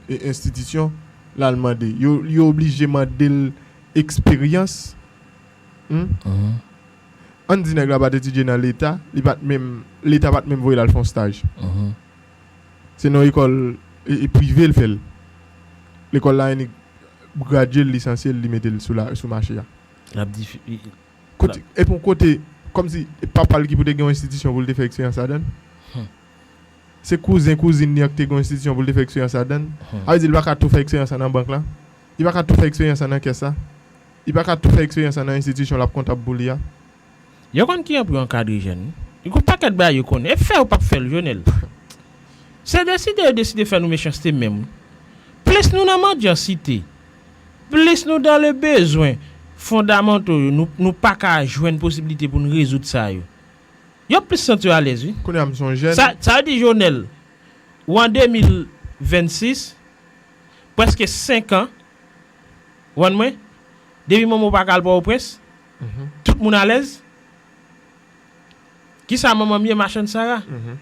e, enstitisyon, l al mande. Yo, yo oblije mande l eksperyans. Hmm? Mhm. Ann di nèg la pa t etidye nan Leta, li pa t menm, Leta pa t menm voye l al fè yon staj. Mhm. Se nan yon lekòl, e, e, prive l fè l. Lekòl la annik gradye l, lisansye l, li mete l sou la, sou mache a. L ap difi-, Kote, epi yon kote, kòmsi papa l ki pou te gen yon enstitisyon pou l te fè eksperyans ladan l. Hmm. Se kouzen kouzin li an ki te gen yon enstitisyon pou l te fè eksperyans ladan l. Hmm. Sa vle di, li pa ka tou fè eksperyans lan nan bank la. Li pa ka tou fè eksperyans lan nan kès la. Li pa ka tou fè eksperyans lan nan enstitisyon l ap kontab pou li a. Yo konn kijan pou yo ankadre jèn. Wi. Gon pakèt bagay yo konnen. E fè yo p ap fè l, Jonel. Se deside yo deside fè nou mechanste menm. Plis nou nan mandyansite, plis nou dans le besoin fondamental yo, nou, nou pa ka jwenn posiblite pou n rezoud sa yo. Yo plis santi yo alèz, wi. Kounye a, m se yon jèn. Sa, sa vle di, Jonel, ou an de mil vennsis, prèske senk an, ou konprann mwen? Depi manman w pa ka al Pòtoprens, Mhm. tout moun alèz. Kisa manman m ye, machann Sara? Mhm.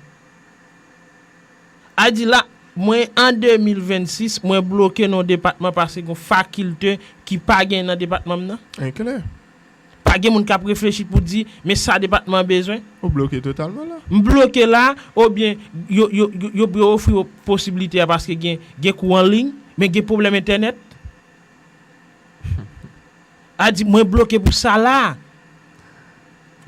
A di la, mwen an de mil vennsis, mwen bloke nan yon depatman paske gon fakilte ki pa gen nan depatman m nan. E klè. Pa gen moun k ap reflechi pou di, men sa depatman an bezwen. Ou bloke totalman la. M bloke la, oubyen yo, yo, yo, yo, yo ofri yo posiblite a paske gen, gen kou an liy, men gen pwoblèm entènèt. A di, mwen bloke pou sa la.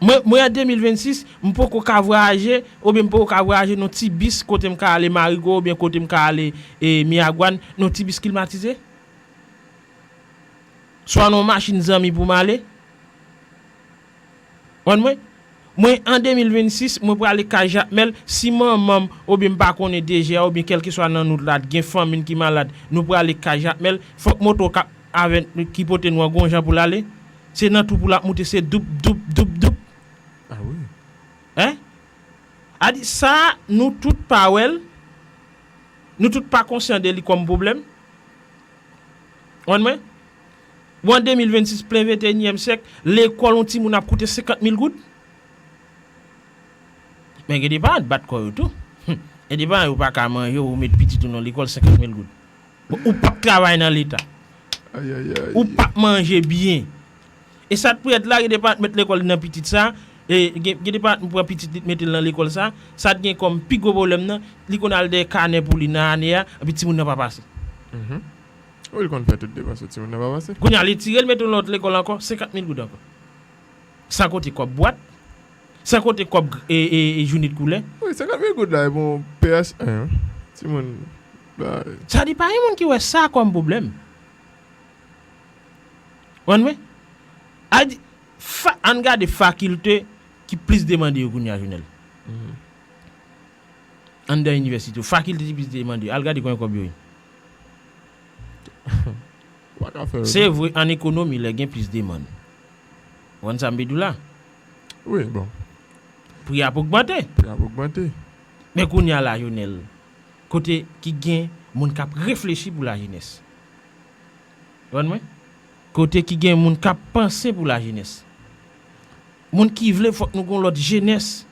Mwen, mwen an de mil vennsis, m poko ka vwayaje, oubyen m poko ka vwayaje nan ti bis kote m ka ale Marigo, oubyen kote m ka ale, e, Miragwàn, nan ti bis klimatize. Swa nan yon machin zanmi pou m ale. Konprann mwen? Mwen, an de mil vennsis, mwen prale kay Jakmèl, si manman m, oubyen m pa konnen D G a, oubyen kèlkeswa nan nou la, gen fanmi n ki malad, nou prale kay Jakmèl, fòk moto k ap avè n, ki pote nou an, gon jan pou l ale. Se nan twoup ou l ap moute, se doup, doup, doup, doup. A wi. Hein? A di sa, nou tout pa wè l, nou tout pa konsyan de li kòm pwoblèm. Konprann mwen? Ou an de mil vennsis, plen venteyinyèm syèk, lekòl yon timoun ap koute senkant mil goud. Men gen de paran k bat kò yo tou. Gen de paran yo pa ka manje, ou met pitit ou nan lekòl, senkant mil goud. Bon, ou p ap travay nan Leta. Ay, ay, ay. Ou p ap manje byen. E sa t pou fèt la, gen de paran t met lekòl nan pitit sa, e gen, gen de paran t pran pitit li t mete l nan lekòl sa, sa t gen kòm pi gwo pwoblèm nan, li konn al dèyè kanè pou li nan ane a, epi timoun nan pa pase. Mhm. Wi, l konn fè tout depans yo, timoun nan pa pase. Kounye a, li tire l mete l nan lòt lekòl ankò, senkant mil goud ankò. San konte kòb bwat, san konte kòb e, e, e jounit koulè. Wi, senkant mil goud la, e bon, P S en, timoun, bay. Sa di pa gen moun ki wè sa kòm pwoblèm. Konprann mwen? A di, fa, ann gade fakilte ki plis demande yo kounye a, Jonel. Anndan inivèsite yo, fakilte ki plis demande yo, al gade konbyen kòb yo ye. Ou pa ka fè yo, non. Se vre, an ekonomi, lè gen plis demann. Ou konn sa m vle di w la? Wi, bon. Pri a ap ogmante. Pri a ap ogmante. Men kounye a la, Jonel, kote ki gen moun k ap reflechi pou lajenès. Ou konprann mwen? Kote ki gen moun k ap panse pou lajenès. Moun ki vle fòk nou gon lòt jenès.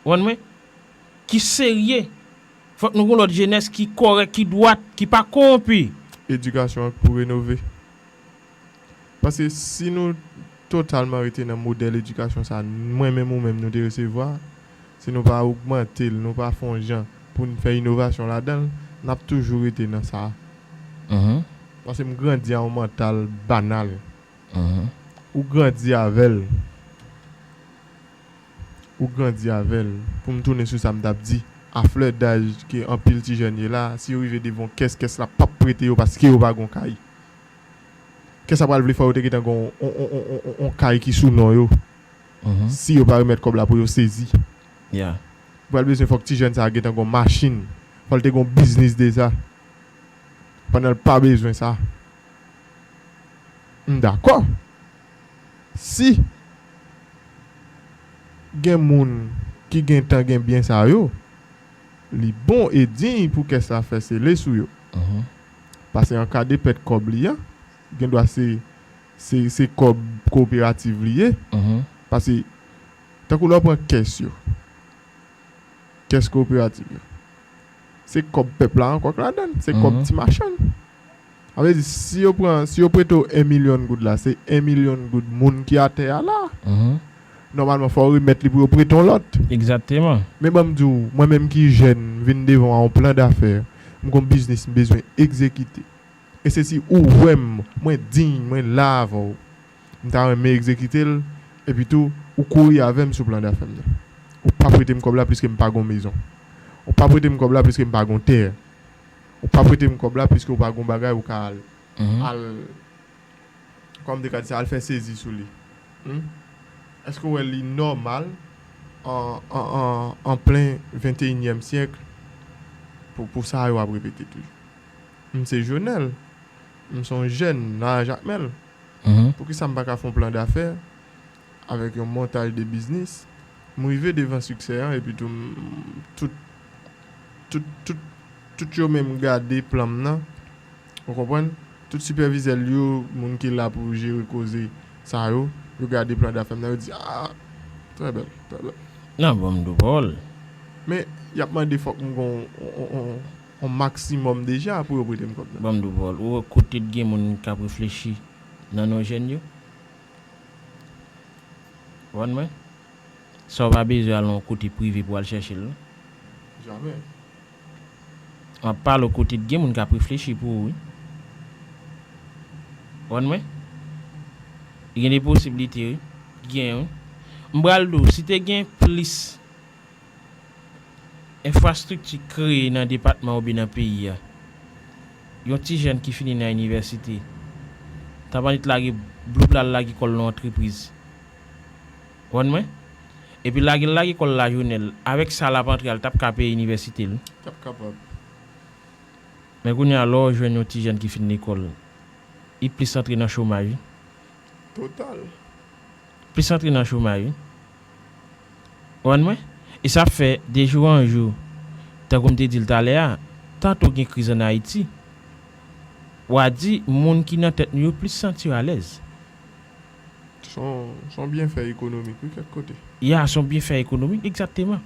Ou konprann mwen? Ki serye. Fòk nou gon lòt jenès ki kòrèk, ki dwat, ki pa kowonpi. Edikasyon an pou renove. Paske si nou totalman rete nan modèl edikasyon sa, mwen menm ou menm nou te resevwa, si nou pa ogmante l, nou pa fè yon jan pou n fè inovasyon ladan l, n ap toujou rete nan sa. Mhm. Paske m grandi a yon mantal banal. Mhm. Ou grandi avè l. Ou grandi avè l. Pou m tounen sou sa m t ap di, a flè daj ke anpil ti jèn ye la, si yo rive devan yon kès, kès la p ap prete yo paske yo pa gon kay. Kès la pral vle fò yo te gentan gon on, on, on, on, on, on kay ki sou non yo. Mhm. Si yo pa remèt kòb la pou yo sezi. Yeah. Pral bezwen fòk ti jèn sa a gentan gon machin. Fò l te gon biznis deja. Pandan l pa bezwen sa. M dakò. Si gen moun ki gentan gen byen sa yo, li bon e diy pou kès la fè sele sou yo. Mhm. Paske an ka de pèt kòb li an, gendwa se, se, se kòb kowoperativ li ye. Mhm. Paske, tankou lè w pran kès yo, kès kowoperativ yo. Se kòb pèp la ankò k ladan l, se kòb, mhm, ti machann. Sa vle di, si yo pran, si yo prete w en milyon goud la, se en milyon goud moun ki atè a la. Mhm. Nòmalman, fò w remèt li pou yo prete w lòt. Egzakteman. Men ban m di w, mwen menm ki jèn, m vin devan w a yon plan dafè, m gon biznis m bezwen egzekite. E se si ou wè m, mwen diy, mwen la avè w. M ta renmen egzekite l, epi tou, ou kouri avè m sou plan dafè m nan. Ou pa prete m kòb la pliske m pa gon mezon. Ou pa prete m kòb la pliske m pa gon tè. Ou pa prete m kòb la pliske ou pa gon bagay ou ka al, mhm, al, kòman m te ka di sa, al fè sezi sou li. Hmm? Èske w wè li nòmal an, an, an, an plen venteyinyèm syèk pou, pou sa yo ap repete toujou? M se Jonel. M se yon jèn nan Jakmèl. Mhm. Poukisa m pa ka fè yon plan dafè avèk yon montaj de biznis? M rive devan siksè an, epi tou, m, tout, tout, tout, tout yo menm gade plan m nan. Ou konprann? Tout sipèvizè l yo, moun ki la pou jere koze sa yo, yo gade plan dafè m nan, yo di, "Ah, trè bèl, trè bèl." Nan, ban m di w pawòl. Men, y ap mande fòk m gon on, on, on, on maksimòm deja pou yo prete m kòb nan. Ban m di w pawòl. Ou wè kote t gen moun k ap reflechi nan non jèn yo? Ou konprann mwen? Sa w pa bezwen al yon kote prive pou al chèche l, non. Jamè. M ap pale w kote t gen moun k ap reflechi pou ou, wi. Ou konprann mwen? Gen de posiblite, wi. Gen, wi. M pral di w, si te gen plis enfrastrikti kreye nan depatman oubyen nan peyi a, yon ti jèn ki fini nan inivèsite, t ap annik lage bloup la, l lage kò l nan yon antrepriz. Ou konprann mwen? Epi lage l lage kò l la, Jonel, avèk sa l ap antre a, l t ap ka peye inivèsite l. T ap kapab. Men kounye a, lè w jwenn yon ti jèn ki fin lekòl, li plis antre nan chomaj, wi. Total. Plis antre nan chomaj, wi. Ou konprann mwen? E sa ap fè, de jou an jou, tankou m te di l talè a, tanto gen kriz ann Ayiti, w a di moun ki nan tèt nou yo plis santi yo alèz. Se yon, se yon byenfè ekonomik, wi, kèk kote. Ya, se yon byenfè ekonomik, egzakteman.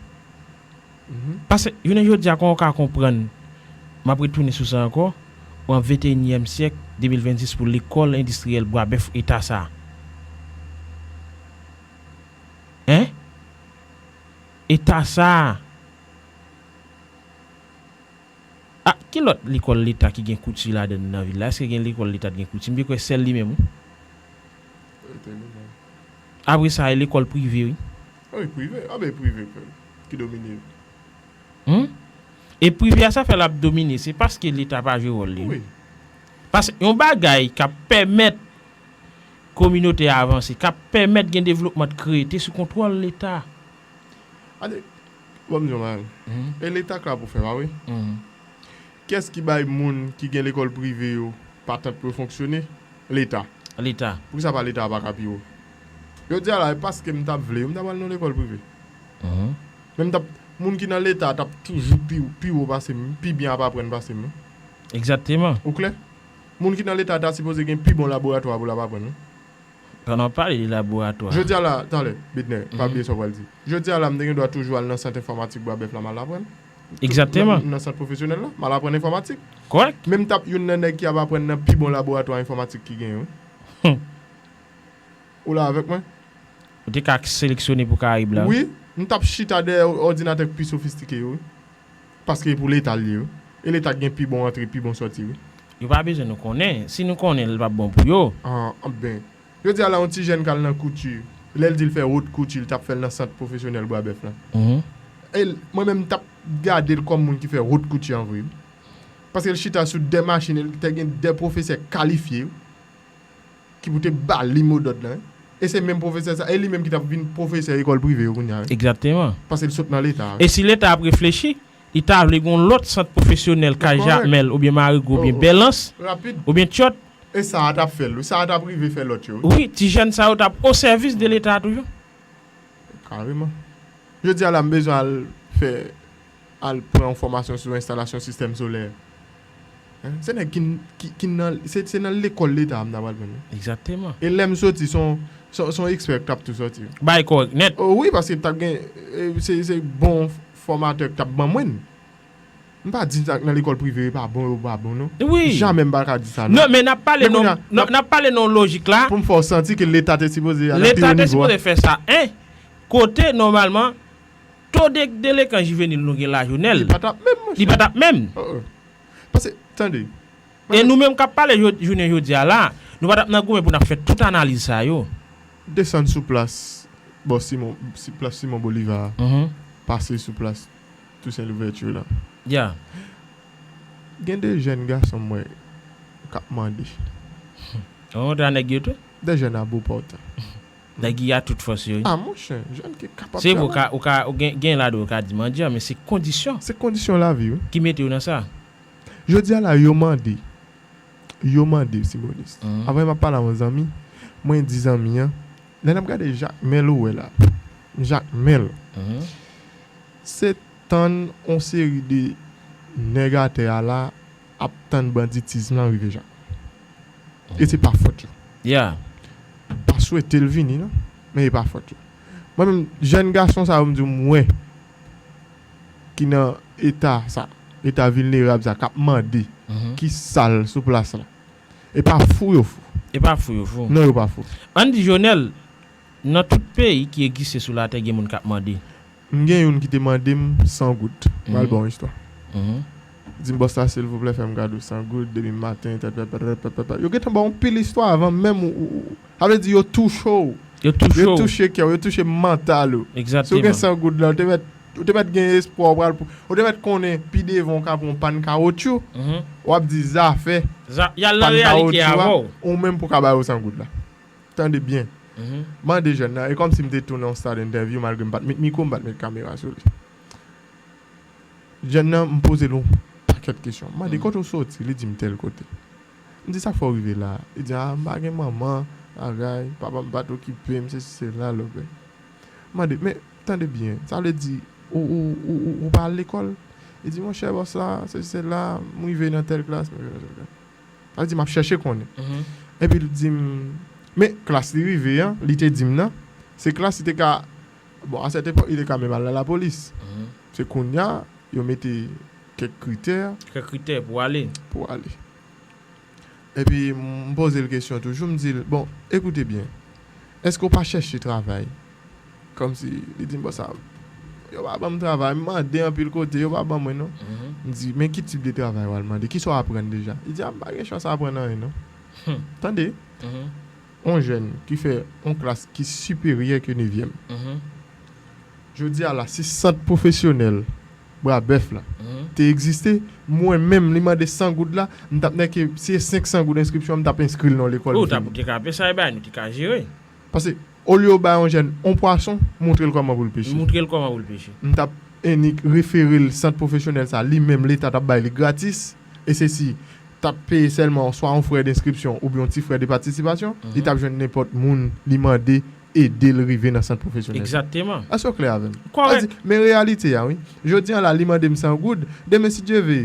Mhm. Paske, jounen jodi a, kòman w ka konprann, m ap retounen sou sa ankò, ou an venteyinyèm syèk, de mil vennsis, pou lekòl endistriyèl Bwabèf eta sa a? Hein? Eta sa a? A, ki lòt lekòl leta ki gen kouti ladan l nan vil la? Èske gen lekòl leta ki gen kouti? M te kwè sèl li menm, wi. Apre sa, e lekòl prive, wi. Wi, prive. A, ben, prive ki domine. Hmm? E prive a, sa fè l ap domine. Se paske leta pa jwe wòl li. Wi. Paske yon bagay k ap pèmèt kominote a avanse, k ap pèmèt gen devlopman, t kreye, te sou kontwòl leta. Ade, bon, m di yon bagay. Mhm. E leta k la pou fè, pa vre? Mhm. Kiyès ki bay moun ki gen lekòl prive yo patant pou yo fonksyone? Leta. Leta. Poukisa pa leta a pa ka pi wo? Jodi a la, e paske m t ap vle, m ta pral nan lekòl prive. Mhm. Men m t ap, moun ki nan leta t ap toujou pi, pi wo pase m, pi byen ap aprann pase m. Egzakteman. Ou klè? Moun ki nan leta ta sipoze gen pi bon laboratwa pou l ap aprann, wi. Pandan w pale de laboratwa. Jodi a la, talè, Bedner, pa bliye sa w pral di. Jodi a la, m te gen dwa toujou al nan sant enfòmatik Bwa Bèf la, m al aprann. Egzakteman. Nan, nan sant pwofesyonèl la, m al aprann enfòmatik. Kòrèk. Men m t ap youn nan nèg ki ap aprann nan pi bon laboratwa enfòmatik ki genyen, wi. Hmm. Ou la avèk mwen? Ou te ka seleksyone pou Karayib la, wi. Wi, m t ap chita dèyè òdinatè k pi sofistike yo, wi. Paske e pou leta l ye, wi. E leta k gen pi bon antre, pi bon sòti, wi. Yo pa bezwen nou konnen. Si nou konnen, l p ap bon pou yo. An, an, ben. Jodi a la, yon ti jèn k al nan kouti, lè l di l fè wot kouti, l t ap fè l nan sant pwofesyonèl Bwa Bèf la. Mhm. E l, mwen menm, m t ap gade l kòm moun ki fè wot kouti an vre, wi. Paske l chita sou de machin, e l te gen de pwofesè kalifye, wi, ki pou te ba li modòd la, wi. E se menm pwofesè sa, e li menm ki t ap vin pwofesè lekòl prive yo kounye a, wi. Egzakteman. Paske l sot nan leta, wi. E si leta ap reflechi, li ta vle gen yon lòt sant pwofesyonèl, kay Jakmèl, oubyen Marigo, oubyen Bèlans, oubyen Tyòt. E sa a t ap fè l, wi. Sa a t ap rive fè lòt yo, wi. Wi, ti jèn sa yo t ap o sèvis de leta toujou. Kareman. Jodi a la, m bezwen al fè, al pran yon fòmasyon sou enstalasyon sistèm solè. Hein? Se nèg ki, ki, ki nan, se, se nan lekòl leta a m ta pral pran yo. Egzakteman. E lè m soti, se yon, se yon, se yon ekspè k t ap tou sòti. Bagay kòrèk nèt. O wi, paske t ap gen, e, se, se bon fòmatè k t ap ban mwen. M pa di sa nan lekòl prive yo pa bon, yo pa bon, non. Wi. Jamè m pa ka di sa, non. Non, men n ap pale nan, n ap, n ap pale nan lojik la. Pou m fè w santi ke leta te sipoze al nan pi wo nivo a. Leta te sipoze fè sa, en. Kote, nòmalman, to de, delekans jivenil nou gen la, Jonel, li pa t ap menm, monchè. Li pa t ap menm. Oh, oh. Paske, tande. E nou menm k ap pale jo-, jounen jodi a la, nou pa t ap nan goumen pou n ap fè tout analiz sa yo. Desann sou plas, bò Simon, si plas Simon Bolivar, mhm, pase sou plas Toussaint Louverture la. Ya. Gen de jèn gason m wè k ap mande. Ou kontre a nèg yo tou? De jèn a bon pòtan. Nèg ki a tout fòs yo, wi. A, monchè, jèn ki kapab travay. Se vre, ou ka, ou ka, ou gen, gen ladan yo ka di mandyan, men se kondisyon. Se kondisyon lavi, wi. Ki mete yo nan sa. Jodi a la, yo mande. Yo mande, Simonis. Mhm. Avan m ap pale a yon zanmi, mwen di zanmi an, lè n ap gade Jakmèl ou wè la, Jakmèl, mhm, se tann yon seri de nèg atè a la ap tann banditizm lan rive Jakmèl. E se pa fòt yo. Yeah. Pa swete l vini, non. Men e pa fòt yo. Mwen menm, jèn gason sa yo m di w m wè ki nan eta sa, eta vilnerab sa, k ap mande, mhm, ki sal sou plas la. E pa fou yo fou. E pa fou yo fou. Non, yo pa fou. Ann di, Jonel, nan tout peyi ki egziste sou latè, gen moun k ap mande. M gen youn ki te mande m san goud. M al ba w yon istwa. Mhm. Di m, "Bòs la, silvouplè, fè m kado san goud, demen maten, tèt, pèt, pèt, pèt, pèt, pèt." Yo gentan ba w yon pil istwa avan menm ou, ou, ou, sa vle di yo touche w. Yo touche w. Yo touche kè w, yo touche mantal ou. Egzakteman. Si w gen san goud la, ou te mèt, ou te mèt gen espwa, ou pral, ou te mèt konnen pi devan w ka pran yon pàn kawotchou, mhm, w ap di zafè. Za-, y al nan reyalite avè w. Pàn kawotchou a, ou menm pou ka ba yo san goud la. Tande byen. Mhm. Mande jèn nan, e kòmsi m te tounen yon stad entèvyou, malgre m pa t met mikwo, m pa t met kamera sou li. Jèn nan, m poze l yon pakèt kesyon. M mande, mhm, "Kote w soti?" Li di m, "Tèl kote." M di, "Sa k fè w rive la a?" Li di, "A, m pa gen manman, bagay, papa m pa t okipe m, sesi, sela, lòbèy." M mande, "Men, tande byen, sa vle di, ou, ou, ou, ou, ou pa al lekòl?" Li di, "Monchè, bòs la, sesi, sela, m rive nan tèl klas, m rive nan tèl klas." Sa vle di, m ap chèche konnen. Mhm. Epi l di m, men klas li rive an, li te di m nan, se klas li te ka, bon, a sèt epòk, li te ka menm al nan lapolis. Mhm. Se kounye a, yo mete kèk kritè. Kèk kritè pou ale. Pou ale. Epi, m poze l kesyon toujou, m di l, "Bon, ekoute byen, èske w pa chèche travay?" Kòmsi, li di m, "Bon, sa, yo pa ban m travay, m mande anpil kote, yo pa ban mwen, non." Mhm. M di, men ki tip de travay w al mande? Kisa w aprann deja? Li di, a, m pa gen chans aprann anyen, non. Tande, yon jèn ki fè yon klas ki siperyè ke nevyèm. Jodi a la, si sant pwofesyonèl Bwa Bèf la te egziste, mwen menm, li mande san goud la, m t ap nèke, si se senk san goud enskripsyon, m t ap enskri l nan lekòl. Ou t ap, te ka apre sa, e bay, nou te ka jere. Paske, olye w bay yon jèn yon pwason, montre l kòman pou l peche. Montre l kòman pou l peche. M t ap ennik refere l sant pwofesyonèl sa, li menm, Leta t ap bay li gratis, e se si t ap peye sèlman swa yon frè denskripsyon oubyen yon ti frè de patisipasyon, li t ap jwenn nenpòt moun li mande ede l rive nan sant pwofesyonèl. Egzakteman. Èske w klè avè m? Kòrèk. Sa di, men reyalite a, wi. Jodi a la, li mande m san goud, demen, si Dye vle,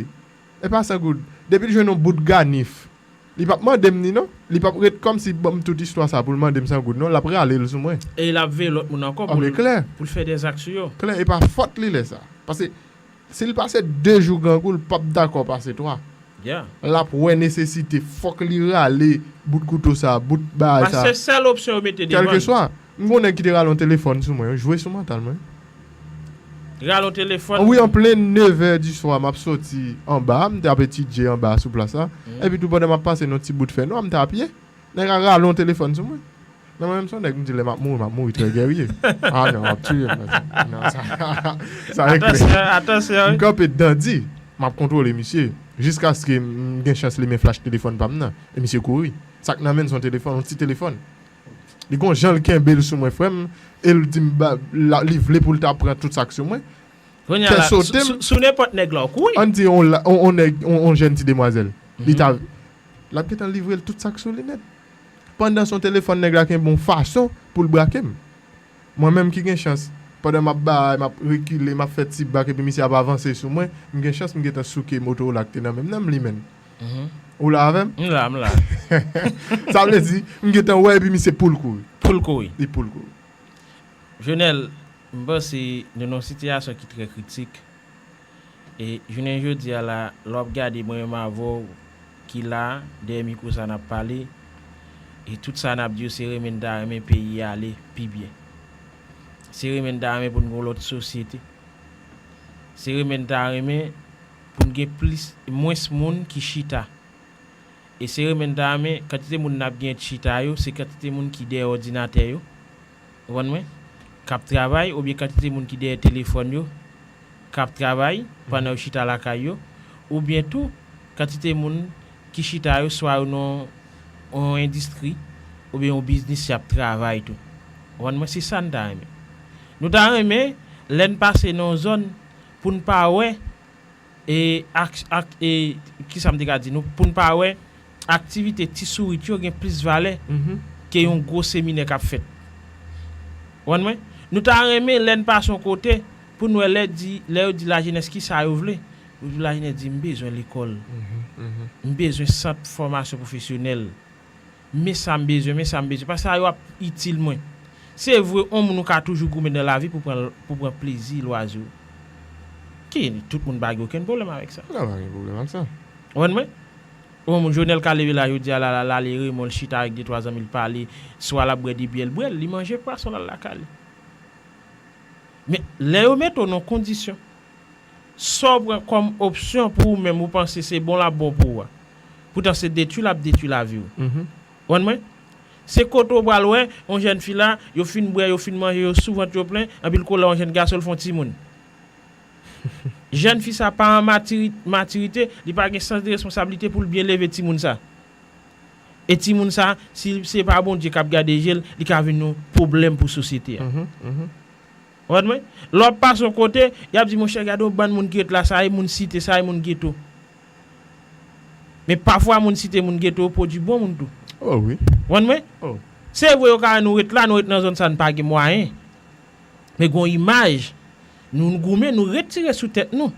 e pa san goud. Depi l jwenn yon bout ganif, li p ap mande m ni, non. Li p ap ret kòmsi ban m tout istwa sa pou l mande m san goud, non. L ap rale l sou mwen. E l ap veye lòt moun ankò pou l, pou l fè dèzak sou yo. Klè, e pa fòt li lè sa. Paske si l pase de jou grangou, l p ap dakò pase twa. L ap wè nesesite, fòk li rale bout kouto sa, bout bagay sa. Paske se sèl opsyon yo mete devan l. Kèlkeswa. M gon nèg ki te rale yon telefòn sou mwen, jwe sou mantal mwen. Rale yon telefòn. Wi, an plen nevè di swa, m ap soti anba, m te ap etidye anba sou plas la. Epi tou pandan m ap pase nan ti bout fè nwa, m te apye. Nèg la rale yon telefòn sou mwen. Nan mwen menm se yon nèg, m di lè m ap mouri, m ap mouri trè gèrye. A non, w ap tiye m nan sa. Non, sa, sa regle. Atansyon, atansyon. M kanpe dandi, m ap kontwole misye. Jiskaske m gen chans limen flach telefòn pa m nan. E misye kouri. Sa k nan men l se yon telefòn, yon ti telefòn. Li gon jan l kenbe l sou mwen, frè m, e l di m ba, la, li vle pou l ta pran tout sa k sou mwen. Kounye a la, sou, sou, sou nenpòt nèg la, w kouri. Ann di on, on, on nèg, on, on jèn ti demwazèl. Li ta, l ap gentan livre l tout sa k sou li nèt. Pandan se yon telefòn nèg la kenbe yon fason pou l brake m. Mwen menm ki gen chans, pandan m ap bay, m ap rekile, m ap fè ti bak epi misye ap avanse sou mwen, m gen chans m gentan souke Motorola k te nan men m nan, m limen l. Ou la avè m? M la, m la. Sa vle di, m gentan wè epi misye pou l kouri. Pou l kouri. Li pou l kouri. Jonel, m panse nou nan yon sitiyasyon ki trè kritik. E jounen jodi a la, lè w ap gade mwen menm avè w ki la, dèyè mikwo sa n ap pale, e tout sa n ap di yo se renmen n ta renmen peyi a ale pi byen. Se renmen n ta renmen pou n gen yon lòt sosyete. Se renmen n ta renmen pou n gen plis, mwens moun ki chita. E se renmen n ta renmen, kantite moun n ap gen chita yo, se kantite moun ki dèyè òdinatè yo, ou konprann mwen, k ap travay, oubyen kantite moun ki dèyè telefòn yo, k ap travay pandan yo chita lakay yo, oubyen tou, kantite moun ki chita yo, swa yo nan yon endistri, oubyen yon biznis y ap travay tou. Ou konprann mwen, se sa n ta renmen. Nou ta renmen, lè n pase nan yon zòn, pou n pa wè e ak, ak, e kisa m te ka di nou, pou n pa wè aktivite ti sourit yo gen plis valè ke yon gwo seminè k ap fèt. Ou konprann mwen? Nou ta renmen lè n pase yon kote pou n wè lè di, lè yo di lajenès kisa yo vle. Yo di lajenès di, "M bezwen lekòl. M bezwen sant fòmasyon pwofesyonèl." Men sa m bezwen, men sa m bezwen. Paske sa yo ap itil mwen. Se vre, yon moun ou ka toujou goumen nan lavi pou pran, pou pran plezi, lwazi w. Ki, tout moun pa gen okenn pwoblèm avèk sa. Nan pa gen pwoblèm ak sa. Ou konprann mwen? Yon moun, Jonel ka leve la, jodi a la, la, l ale Remon, l chita avèk de twa zanmi, l pale, swa l ap bwè de byè, l bwè l, li manje pwason, l al lakay li. Men, lè yo mete w nan kondisyon, sa w pran kòm opsyon pou ou menm, ou panse se bon l ap bon pou ou a. Poutan se detwi l ap detwi lavi w. Ou konprann mwen? Se kote w pral wè, yon jèn fi la, yo fin bwè, yo fin manje, yo sou vant yo plen, anpi l koule yon jèn gason, l fè yon timoun. Jèn fi sa pa an matiri-, matirite, li pa gen sans de responsablite pou l byen leve timoun sa. E timoun sa, si se pa Bondye k ap gade je l, li ka vin yon pwoblèm pou sosyete a. Ou konprann mwen? Lè w ap pase yon kote, y ap di, "Monchè, gade yon bann moun ki ret la, sa e moun site, sa e moun geto." Men pafwa, moun site, moun geto yo pwodui bon moun tou. Oh, wi. Ou konprann mwen? Oh. Se vre, yo ka wè nou ret la, nou ret nan zòn sa, n pa gen mwayen. Men gen yon imaj, nou, nou goumen, nou retire sou tèt nou.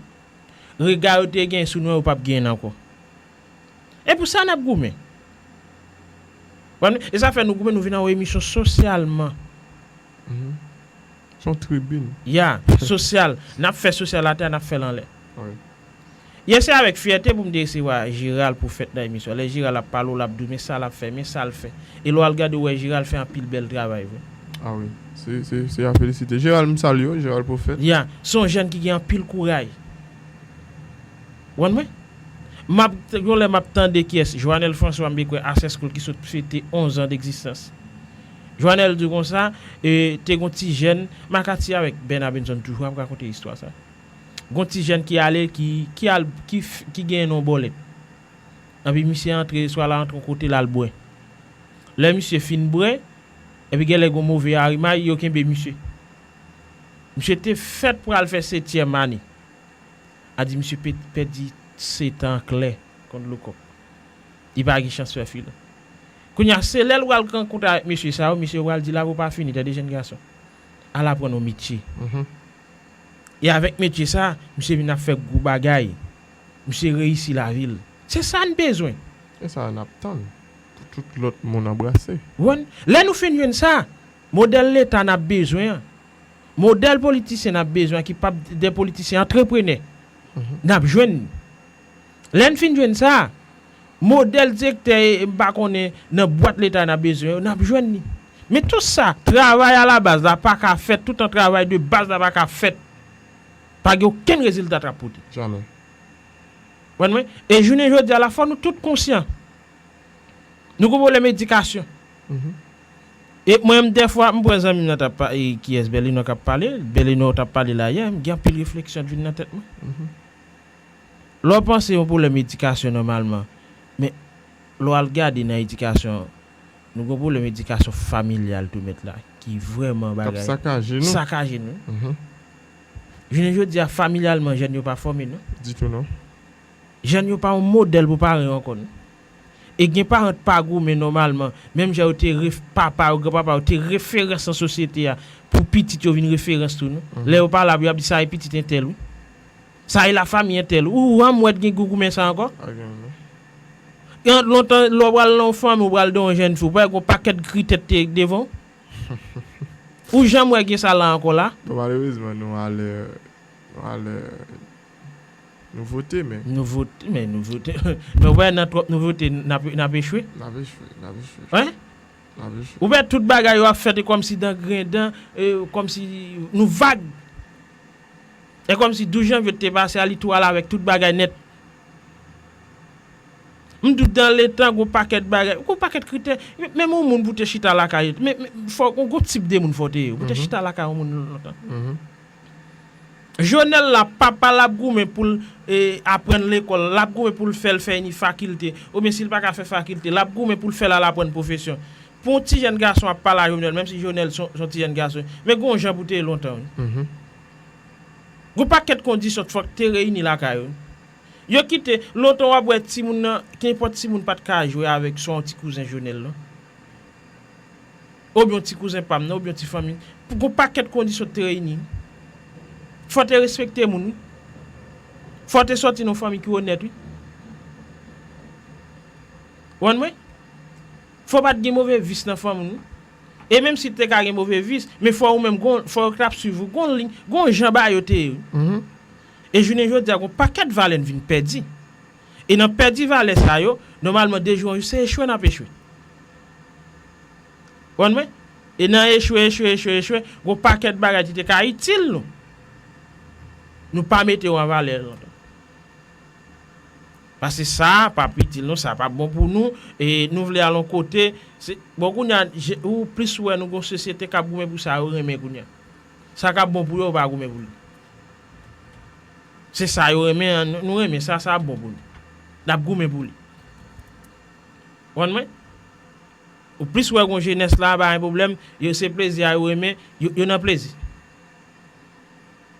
Rega yo te gen sou nou an, yo p ap genyen l ankò. E pou sa n ap goumen. Ou konprann? E sa fè nou goumen, nou vin nan yon emisyon sosyalman. Se yon tribin. Ya, sosyal. N ap fè sosyal atè a, n ap fè l anlè. Wi. Yè, se avèk fyète pou m te resevwa Gérald Prophète nan emisyon. Lè Gérald ap pale w, l ap di w, men sa l ap fè, men sa l fè. E lè w al gade, w wè Gérald fè anpil bèl travay vre. A wi, se, se, se a felisite. Gérald, m salye w, Gérald Prophète. Ya, se yon jèn ki gen anpil kouraj. Ou konprann mwen? M ap, yon lè m ap tande kiyès, Joanel François, m byen kwè Asès Koul ki sot fete onz an degzistans. Joanel di konsa, e, te gon ti jèn, Makati avèk Bernard Benson toujou ap rakonte istwa sa. Gon ti jèn ki ale, ki, ki al, ki, f- ki genyen nan yon bòlèt. Anpi misye antre, swa l antre yon kote, l al bwè. Lè misye fin bwè, epi genlè gon move arimay, yo kenbe misye. Misye te fèt pral fè setyèm ane. A di misye pe- pèdi sèt an klè kont Lokòk. Li pa gen chans fè fil. Kounye a, se lè l pral rankontre avèk mesye sa yo, mesye yo pral di, "Lavi w pa fini, tande, jèn gason. Al aprann yon metye." E avèk metye sa, misye vin ap fè gwo bagay. Misye reyisi lavi l. Se sa n bezwen. E sa n ap tann pou tout lòt moun anbrase. Ou konprann? Lè nou fin jwenn sa, modèl Leta n ap bezwen an, modèl politisyen n ap bezwen an, ki p ap de politisyen antreprenè, n ap jwenn li. Lè n fin jwenn sa, modèl direktè, e, m pa konnen, nan bwat Leta n ap bezwen yo, n ap jwenn li. Men tou sa, travay alabaz la pa ka fèt toutan travay de baz la pa ka fèt. Pa gen okenn rezilta t ap pote. Jamè. Ou konprann mwen? E jounen jodi a la, fò nou tout konsyan. Nou gon pwoblèm edikasyon. E mwen menm, dèfwa, m pran zanmi m nan t ap pa- e kiyès, Bèlino k ap pale, Bèlino t ap pale la yè, m gen anpil refleksyon t vin nan tèt mwen. Lè w panse yon pwoblèm edikasyon nòmalman, men lè w al gade nan edikasyon, nou gon pwoblèm edikasyon familyal tou mèt la, ki vrèman bagay sakaje nou. Sakaje nou. Jounen jodi a, familyalman, jèn yo pa fòme non. Ditou non. Jèn yo pa yon modèl pou paran yo ankò non. E gen paran t pa goumen nòmalman, menm jan yo te ref- papa yo, granpapa yo te referans nan sosyete a, pou pitit yo vin referans tou non. Lè yo pa la, yo ap di sa e pitit entèl wi. Sa e lafanmi entèl. Ou janm wè t gen gou goumen sa ankò? Pa gen non. Gen lontan, lè w pral nan yon fanmi, ou pral de yon jèn fi, ou pa wè gon pakèt kritè te devan w? Ou janm wè gen sa la ankò la? Bon, malerezman, nou alè, nou alè, nou vote, men. Nou vote, men nou vote. Men ou wè nan twòp nou vote, n ap, n ap echwe. N ap echwe, n ap echwe. Wi? N ap echwe. Ou wè tout bagay yo ap fèt e kòmsi dan grendan, e kòmsi nou vag. E kòmsi douz janvye te pase a, li tou al avèk tout bagay nèt. M dout dan letan, gon pakèt bagay, gon pakèt kritè. Men, menm yon moun pou te chita lakay, men, men fò, gon, gon tip de moun fò te ye. Pou te chita lakay yon moun lontan. Jonèl la, papa l ap goumen pou l, e, aprann lekòl, l ap goumen pou l fè l fè ini fakilte, oubyen si l pa ka fè fakilte, l ap goumen pou l fè l al aprann pwofesyon. Pou yon ti jèn gason ap pale a Jonèl, menm si Jonèl se yon, se yon ti jèn gason, men gon jan pou te ye lontan wi. Gon pakèt kondisyon fòk te reyini lakay yo. Yo kite, lontan w ap wè timoun nan, kenpòt timoun pa t ka jwe avèk swa yon ti kouzen Jonèl lan. Oubyen yon ti kouzen pa m nan, oubyen yon ti fanmi. Pou gon pakèt kondisyon te reyini. Fò te respekte moun wi. Fò te sòti nan yon fanmi ki onèt wi. Ou konprann mwen? Fò pa t gen move vis nan fanmi w. E menm si te ka gen move vis, men fò ou menm gon, fò yo t ap swiv ou, gon liy, gon jan bagay yo te ye wi. E jounen jodi a, gon pakèt valè n vin pèdi. E nan pèdi valè sa yo, nòmalman, de jou an jou, se echwe n ap echwe. Ou konprann mwen? E nan echwe, echwe, echwe, echwe, gon pakèt bagay ki te ka itil nou. Nou pa mete yo an valè lontan. Paske sa p ap itil nou, sa p ap bon pou nou, e nou vle al yon kote, se, bon, kounye a, je- ou plis wè nou gon sosyete k ap goumen pou sa yo renmen kounye a. Sa k ap bon pou yo, yo pa goumen pou li. Se sa yo renmen an, nou, nou renmen sa, sa ap bon pou nou. N ap goumen pou li. Ou konprann mwen? Ou plis wè gon jenès la, pa gen pwoblèm, yo se plezi a yo renmen, yo, yo nan plezi.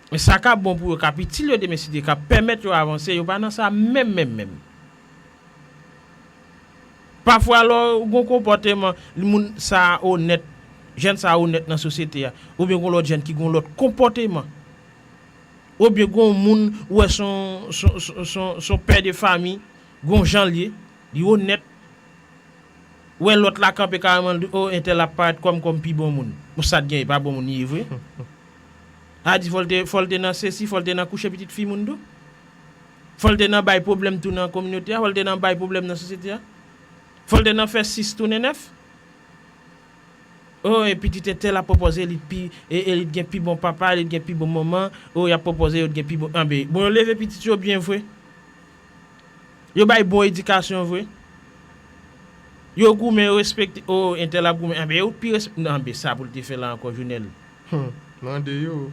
Men sa k ap bon pou yo, k ap itil yo demen si Dye, k ap pèmèt yo avanse, yo pa nan sa menm, menm, menm. Pafwa, lè w gon konpòteman, moun sa a onèt, jèn sa a onèt nan sosyete a, oubyen gon lòt jèn ki gon lòt konpòteman, oubyen gon moun ou wè se yon, se yon, se yon, se yon, se yon pè de fanmi, gon jan l ye, li onèt, ou wè lòt la kanpe kareman, l di, o, entèl ap parèt kòm, kòm pi bon moun. Bon, sa t genyen, pa bon moun li ye vre. A di, fò l te, fò l te nan sesi, fò l te nan kouche pitit fi moun tou. Fò l te nan bay pwoblèm tou nan kominote a, fò l te nan bay pwoblèm nan sosyete a. Fò l te nan fè sis tounen nèf. O, e pitit entèl ap pwopòze elit pi, e, elit gen pi bon papa, elit gen pi bon manman, o, y ap pwopòze yo t gen pi bon, anben, bon, yo leve pitit yo byen vre. Yo bay bon edikasyon vre. Yo goumen, yo respekte. O, entèl ap goumen. Anben, yo pi resp-, non, anben, sa pou l te fè la ankò, Jounèl. Hmm, mande yo.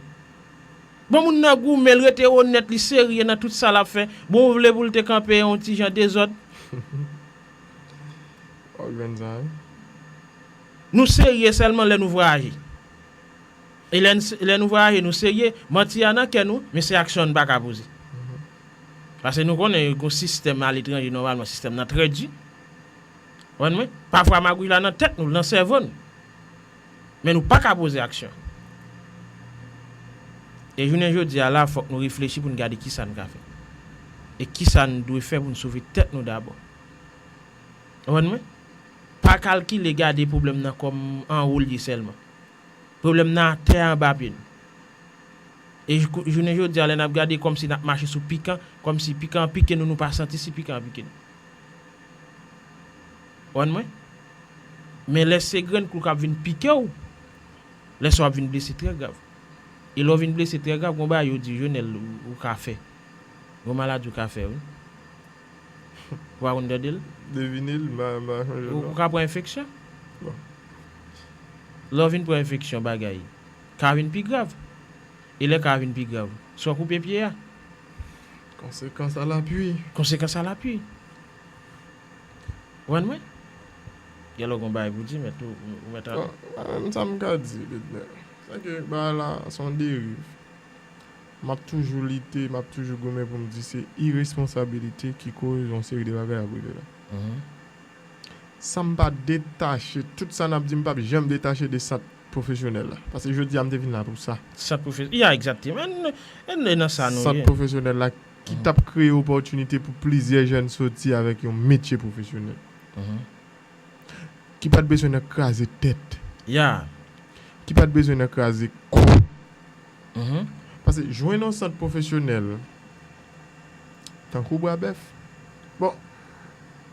Bon, moun nan goumen, l rete onèt, li serye nan tout sa l ap fè. Bon, ou vle pou l te kanpe yon ti jan dezòd. W ap jwenn sa, wi. Nou serye sèlman lè nou vwayaje. E lè n, lè nou vwayaje, nou serye, manti a nan kè nou, men se aksyon n pa ka poze. Paske nou konnen gen yon sistèm aletranje, nòmalman, sistèm nan trè di. Konprann mwen? Pafwa magouy la nan tèt nou, nan sèvo n. Men nou pa ka poze aksyon. E jounen jodi a la, fòk nou reflechi pou n gade kisa n ka fè. E kisa n dwe fè pou n sove tèt nou dabò. Konprann mwen? Pa kalkile gade pwoblèm nan kòm anwo l ye sèlman. Pwoblèm nan atè anba pye n. E jou-, jounen jodi a, lè n ap gade kòmsi n ap mache sou pikan, kòmsi pikan an pike nou, nou pa santi si pikan an pike nou. Konprann mwen? Men lè se grenn klou k ap vin pike w, lè sa w ap vin blese trè grav. E lè w vin blese trè grav, gon bagay yo di, Jonel, ou, ou ka fè. Gon maladi ou ka fè, wi. Ou pa konn tande l? Devine l, m pa, m pa chonje l, non. Ou ka pran enfeksyon. Bon. Lè w vin pran enfeksyon, bagay ka vin pi grav. E lè ka vin pi grav, swa w koupe pye a. Konsekans a lapui. Konsekans a lapui. Ou konprann mwen? Gen lè w gon bagay pou di, men tou, ou mèt ale. Bon, mwen menm, sa m ka di, Bednè, se ke bagay la, se yon deriv. M ap toujou lite, m ap toujou goumen pou m di se iresponsabilite ki koz yon seri de bagay ap rive la. Mhm. San m pa detache, tout sa n ap di, m p ap janm detache de sant pwofesyonèl la. Paske jodi a, m te vin la pou sa. Sant pwofes-, ya, egzakteman. N, n, n nan sa nou ye. Sant pwofesyonèl la ki t ap kreye opòtinite pou plizyè jèn soti avèk yon metye pwofesyonèl. Mhm. Ki pa t bezwen nan kraze tèt. Ya. Ki pa t bezwen nan kraze kou. Mhm. Paske jwenn yon sant pwofesyonèl, tankou Bwa Bèf. Bon,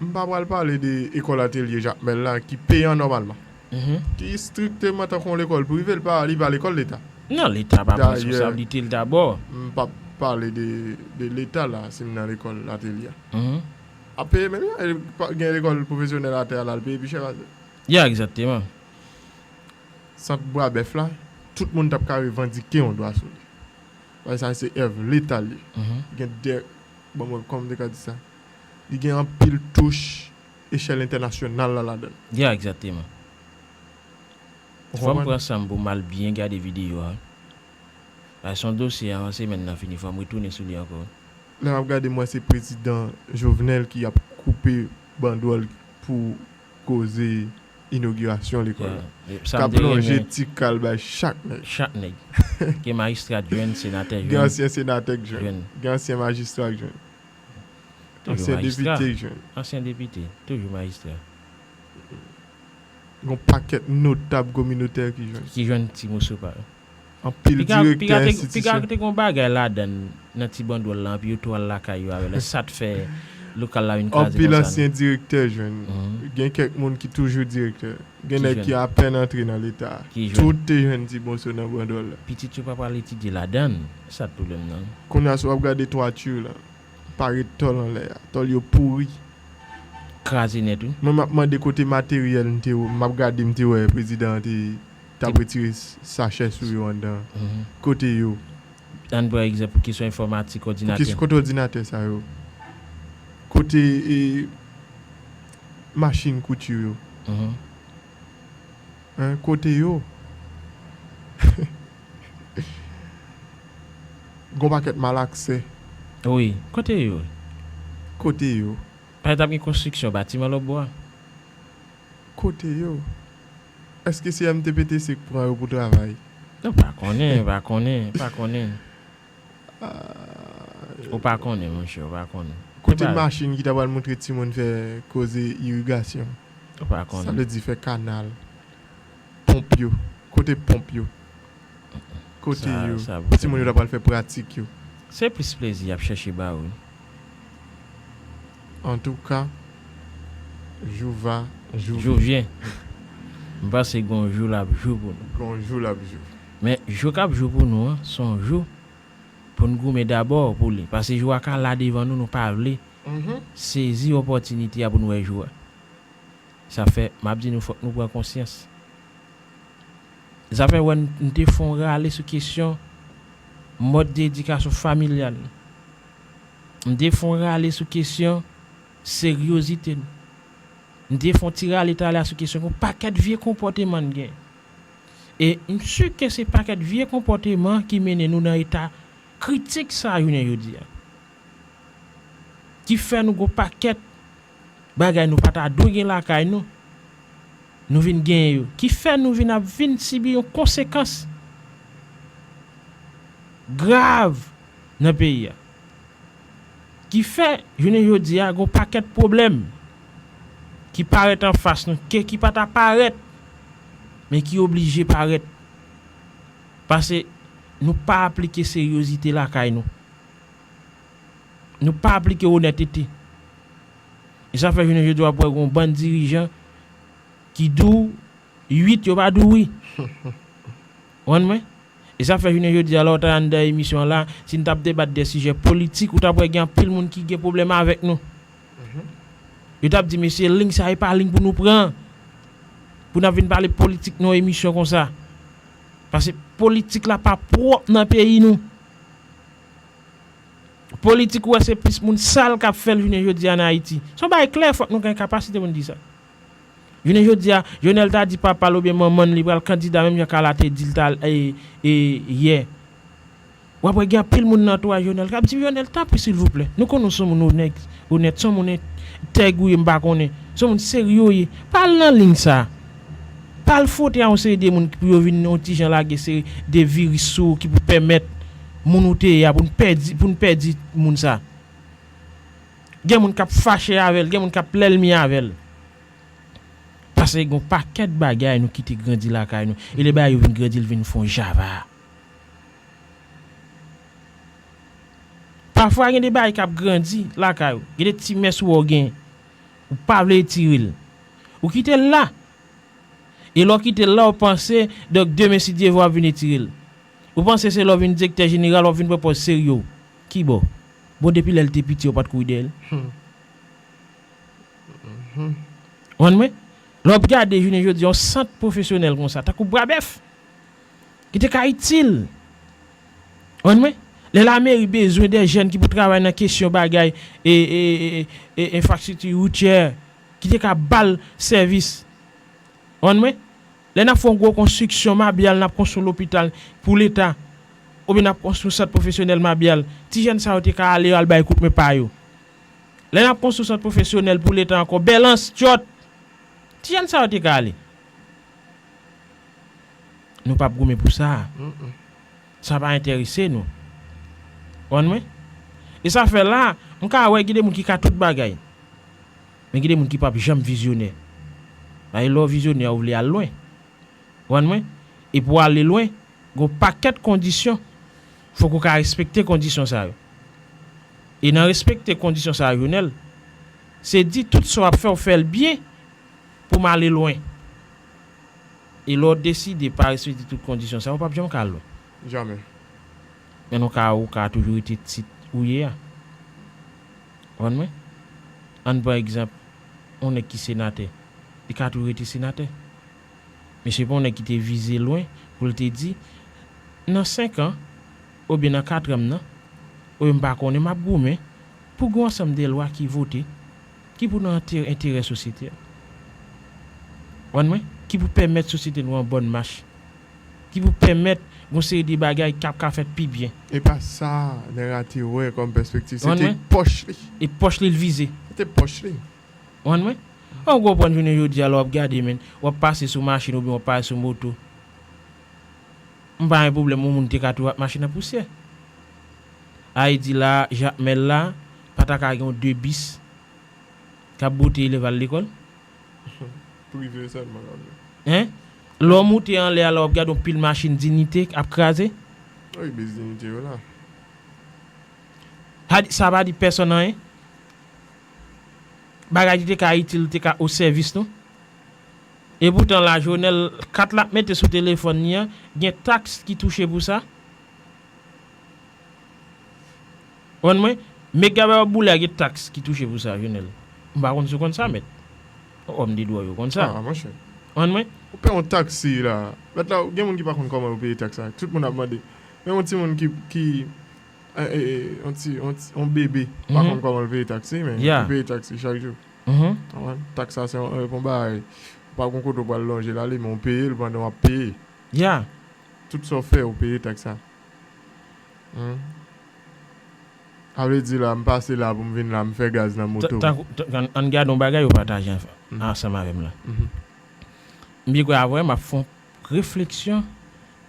m pa pral pale de ekòl atelye Jakmèl la, ki peyan nòmalman. Mhm. Ki estrikteman tankou yon lekòl prive, li pa, li pa lekòl leta. Non, leta pa pran responsablite l dabò. M p ap pale de, de leta la, si m nan lekòl atelye a. Mhm. Ap peye menm jan, e pa, gen lekòl pwofesyonèl atè a la, l peye pi chè pase. Ya, egzakteman. Sant Bwa Bèf la, tout moun t ap ka revandike yon dwa sou li. Paske sa se èv leta l ye. Mhm. Gen de, bon, mwen, kòman m te ka di sa? Li gen anpil touch echèl entènasyonal la ladan l. Ya, egzakteman. Ou konprann? Fò m pran san m pou m al byen gade videyo a. Paske se yon dosye avan semèn nan fini, fò m retounen sou li ankò. Lè m ap gade, m wè se prezidan Jovenel ki ap koupe bandwòl pou koze inogirasyon lekòl la. Ya, e, sa m te renmen. K ap lonje ti kal bay chak nèg. Chak nèg. Gen majistra k jwenn, senatè k jwenn. Gen ansyen senatè k jwenn. Jwenn. Gen ansyen majistra k jwenn. Toujou majistra. Ansyen depite k jwenn. Ansyen depite, toujou majistra. Gon pakèt notab kominotè ki jwenn. Ki jwenn ti moso pa yo. Anpil direktè enstitisyon. Piga te gon bagay ladan l, nan ti bandwòl la, anpi yo tou al lakay yo avè l. Sa t fè lokal la vin kraze konsa. Anpil ansyen direktè jwenn. Mhm. Gen kèk moun ki toujou direktè. Gen nèg ki apèn antre nan leta. Ki jwenn. Tout te jwenn ti moso nan bandwòl la. Pitit yo pa pral etidye ladan l. Sa t pwoblèm nan. Kounye a, si w ap gade twati la, pa ret tòl anlè a. Tòl yo pouri. Kraze nèt, wi. Mwen, m ap mande kote materyèl m te, m ap gade, m te wè prezidan an te, t ap retire s-, sachè sou yo anndan. Mhm. Kote yo? Ann pran egzanp pou kesyon enfòmatik, òdinatè. Pou kes-, kote òdinatè sa yo? Kote, e, machin kouti yo? Mhm. Hein, kote yo? Gon pakèt malaksè. Wi, kote yo? Kote yo? Parèt ap gen konstriksyon batiman lòtbò a. Kote yo? Èske se M T P T C k pran yo pou travay? Non, pa konnen, pa konnen, pa konnen. Ah. Ou pa konnen, monchè, ou pa konnen. Kote machin ki ta pral montre timoun fè koze irigasyon? Ou pa konnen. Sa vle di fè kanal. Ponp yo. Kote ponp yo? Kote yo? Timoun yo ta pral fè pratik yo. Se plis plezi y ap chèche ba ou. Antouka, jou va, jou vyen. Jou vyen. M panse gon jou l ap jou pou nou. Gon jou l ap jou. Men jou k ap jou pou nou an, se yon jou pou n goumen dabò pou li. Paske jou a ka la devan nou, nou pa vle. Sezi opòtinite a pou n wè jou a. Sa fè, m ap di nou, fòk nou pran konsyans. Sa fè, wè, m te fè yon rale sou kesyon mòd de edikasyon familyal nou. M te fè yon rale sou kesyon seryozite nou. M te fè yon ti rale talè sou kesyon yon pakèt vye konpòteman n gen. E m si ke se pakèt vye konpòteman ki mennen nou nan eta kritik sa jounen jodi a. Ki fè nou gon pakèt bagay nou pa ta dwe gen lakay nou, nou vin genyen yo. Ki fè nou vin ap vin sibi yon konsekans grav nan peyi a. Ki fè, jounen jodi a, gon pakèt pwoblèm ki parèt anfas nou, ke ki pa ta parèt, men ki oblije parèt. Paske nou pa aplike seryozite lakay nou. Nou pa aplike onètete. E sa fè jounen jodi a w ap wè gon bann dirijan ki di w uit, yo pa di w wi. Konprann mwen? E sa fè jounen jodi a, lè w ta anndan emisyon an la, si n t ap debat de sijè politik, ou t ap wè gen anpil moun ki gen pwoblèm avèk nou. Yo t ap di, mesye, liy sa e pa liy pou nou pran. Pou n ap vin pale politik nan emisyon konsa. Paske politik la pa pwòp nan peyi nou. Politik, ou wè, se plis moun sal k ap fè l jounen jodi a nan Ayiti. Se yon bagay klè, fòk nou gen kapasite pou n di sa. Jounen jodi a, Jonel ta di papa l oubyen manman l li pral kandida menm jan Carla te di l ta, e, e, yè. W ap wè gen anpil moun nan antouraj Jonel k ap di, Jonel, tanpri, silvouplè. Nou konnen w se yon moun onèt, onèt, se yon moun entèg ou ye, m pa konnen. Se yon moun serye w ye. Pa al nan liy sa. Pa al fwote a yon seri de moun ki pou yo vin yon ti jan lage seri de viris sou ou ki pou pèmèt moun ou te ye a pou n pèdi, pou n pèdi moun sa. Gen moun k ap fache avè l, gen moun k ap lènmi avè l. Paske gen yon pakèt bagay nou kite grandi lakay nou. E lè bagay yo vin grandi, l vin fè yon java. Pafwa, gen de bagay k ap grandi lakay ou. Gen de ti mès ou wè w gen. Ou pa vle retire l. Ou kite l la. E lè w kite l la, w panse, donk, demen, si Dye vle, w ap vin retire l. Ou panse se lè w vin direktè jeneral, w ap vin pran pòz serye w. Ki bò? Bon, depi lè l te piti, yo pa t kouri dèyè l. Konprann mwen? Lè w ap gade jounen jodi a, yon sant pwofesyonèl konsa, tankou Bwa Bèf, ki te ka itil. Konprann mwen? Lè lameri bezwen de jèn ki pou travay nan kesyon bagay e, e, e, e, e enfrastrikti woutyè, ki te ka ba l sèvis. Konprann mwen? Lè n ap fè yon gwo konstriksyon Mabyal, n ap konstwi lopital pou Leta, oubyen n ap konstwi sant pwofesyonèl Mabyal, ti jèn sa yo te ka ale al bay kout men pa yo. Lè n ap konstwi sant pwofesyonèl pou Leta ankò, Bèlans, Tyòt, ti jèn sa yo te ka ale. Nou p ap goumen pou sa. Sa pa enterese nou. Konprann mwen? E sa fè la, m ka wè gen de moun ki ka tout bagay. Men gen de moun ki p ap janm vizyonè. Paske lè w vizyonè, ou vle al lwen. Konprann mwen? E pou w ale lwen, gen yon pakèt kondisyon. Fòk ou ka respekte kondisyon sa yo. E nan respekte kondisyon sa yo, Jonel, se di tout sa w ap fè, w fè l byen pou m ale lwen. E lè w deside pa respekte tout kondisyon sa yo, w p ap janm ka al lwen. Jamè. Men nou ka, ou ka toujou rete tit ou ye a. Konprann mwen? Ann pran egzanp, yon nèg ki senatè, li ka toujou rete senatè. Men se pa yon nèg ki te vize lwen pou l te di, nan senk an, oubyen nan kat an m nan, oubyen m pa konnen, m ap goumen pou gen yon ansanm de lwa ki vote, ki pou nan ante-, enterè sosyete a. Konprann mwen? Ki pou pèmèt sosyete nou an bòn mach. Ki pou pèmèt yon seri de bagay k ap ka fèt pi byen. E pa sa, nèg la te wè kòm pèspektiv. Se te pòch li. E pòch li l vize. Se te pòch li. Konprann mwen? Ou konprann jounen jodi a, lè w ap gade, men, w ap pase sou machin oubyen w ap pase sou moto. M pa gen pwoblèm, yon moun te ka tou ak machin nan pousyè. Ayiti la, Jakmèl la, pa ta ka gen yon de bis k ap bote elèv al lekòl? Prive sèlman, la. Hein? Lè w moute anlè a, lè w ap gade yon pil machin Dinite ap kraze. Wi, bis Dinite yo la. Sa di, sa pa di pèsonn anyen. Bagay ki te ka itil, te ka o sèvis nou. E poutan la, Jonel, kat l ap mete sou telefòn li an, gen taks ki touche pou sa. Konprann mwen? Mega bay w ap boule a, gen taks ki touche pou sa, Jonel. M pa konn si w konn sa, mèt. Òm de dwòg yo konn sa. Ah, monchè. Konprann mwen? Ou peye yon taksi la. Mèt la, gen moun ki pa konn kòman yo peye taks la. Tout moun ap mande. Men yon timoun ki, ki eh, eh, eh, yon ti, yon ti, yon bebe, pa Mhm. konn kòman l peye taksi, men Yeah. li peye taksi chak jou. Mhm. Konprann? Taks la se yon, eh, bon bagay. Ou pa gon kote ou pral lonje l ale, men ou peye l pandan w ap peye. Ya. Tout sa w fè, ou peye taks la. Hmm. Sa vle di la, m pase la pou m vin la, m fè gaz nan moto. Ta- ta- ta- Ann gade yon bagay yo pataje anf- Mhm. ansanm avè m la. Mhm. M byen kwè avè m ap fè yon refleksyon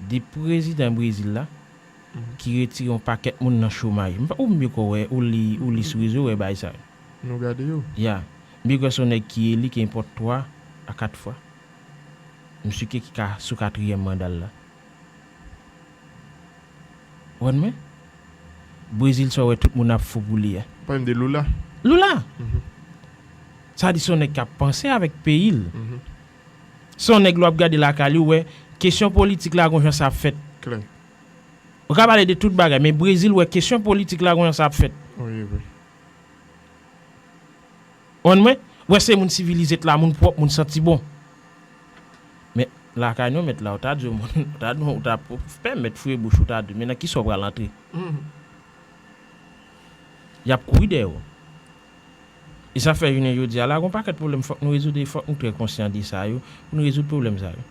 de prezidan Brezil la Mhm. ki retire yon pakèt moun nan chomaj. M pa- Ou byen kwè wè, ou li, ou li sou rezo, wè bagay sa yo. Nou gade yo. Ya. M byen kwè se yon nèg ki eli, ki enpòt twa a kat fwa. Misye ki, ki ka sou katriyèm manda l la. Ou konprann mwen? Brezil sa w wè tout moun ap fou pou li a. Ou pale m de Lula. Lula! Mhm. Sa di se yon nèg k ap panse avèk peyi l. Mhm. Se yon nèg lè w ap gade lakay li, ou wè, kesyon politik la gon jan sa ap fèt. Klè. Ou ka pale de tout bagay, men Brezil, ou wè, kesyon politik la gon jan sa ap fèt. Wi, wi. Konprann mwen? Ou wè, se moun sivilize t la, moun pwòp, moun santi bon. Men lakay nou, mèt la, ou ta di yon moun, ou ta di, ou ta pèmèt fouye bouch ou, ta di, men nan kisa w pral antre? Mhm. Y ap kouri dèyè w. E sa fè jounen jodi a la, gon pakèt pwoblèm fòk nou rezoud, e fòk nou trè konsyan de sa yo, pou nou rezoud pwoblèm sa yo.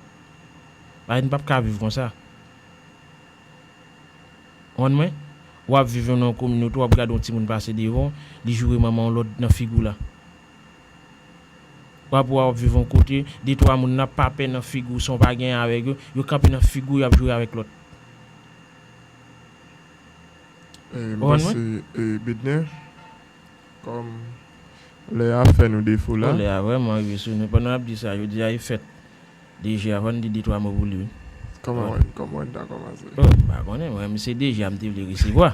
Paske n p ap ka viv konsa. Konprann mwen? W ap viv nan yon kominote, w ap gade yon timoun pase devan w, li joure manman w lòd nan figi w la. W ap wè w ap viv yon kote, de twa moun nan pa pè nan figi w san w pa gen avèk yo, yo kanpe nan figi w, y ap joure avèk lòt. Eh, m Konprann panse, eh, Bedner, kòm lè a fè nou defo la. Lè a vrèman rive sou nou. Pandan n ap di sa, jodi a e fèt. D G a, fò n di de twa mo pou li, wi. Kòman wè, kòman wè n ta kòmanse? Oh, m pa konnen, mwen, se D G a m te vle resevwa.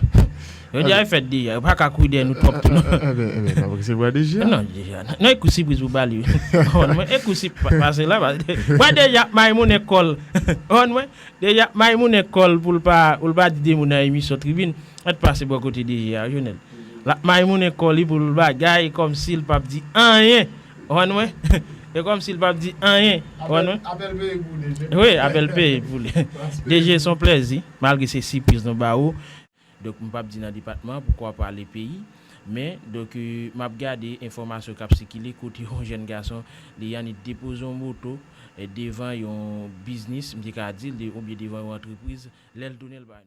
Jodi a e fèt D G a, yo pa ka kouri dèyè nou twòp tou, non. Enben, enben, n ap resevwa D G a. Non, D J a, non, e kou sipriz pou ba li, wi. Konprann mwen, e kou sip pa- pase la, pa- mwen D J a ap may moun nan kò l. Konprann mwen, D J a ap may moun nan kò l pou l pa, pou l pa di de mo nan emisyon tribin. Mwen t pase bò kote D J a, Jonel. L ap may moun nan kò li pou l bagay, e kòmsi l p ap di anyen. Konprann mwen? E kòmsi l p ap di anyen. Konprann mwen? Apèl peye pou D J. Wi, apèl peye pou li. D J, se yon plèzi, malgre se sipriz nou ba ou. Donk, m p ap di nan depatman, poukwa pa le peyi. Men, donk, euh, m ap gade enfòmasyon k ap sikile kote yon jèn gason, li annik depoze yon moto, eh, devan yon biznis, m te ka di l, de- oubyen devan yon antrepriz, lè l tounen l pa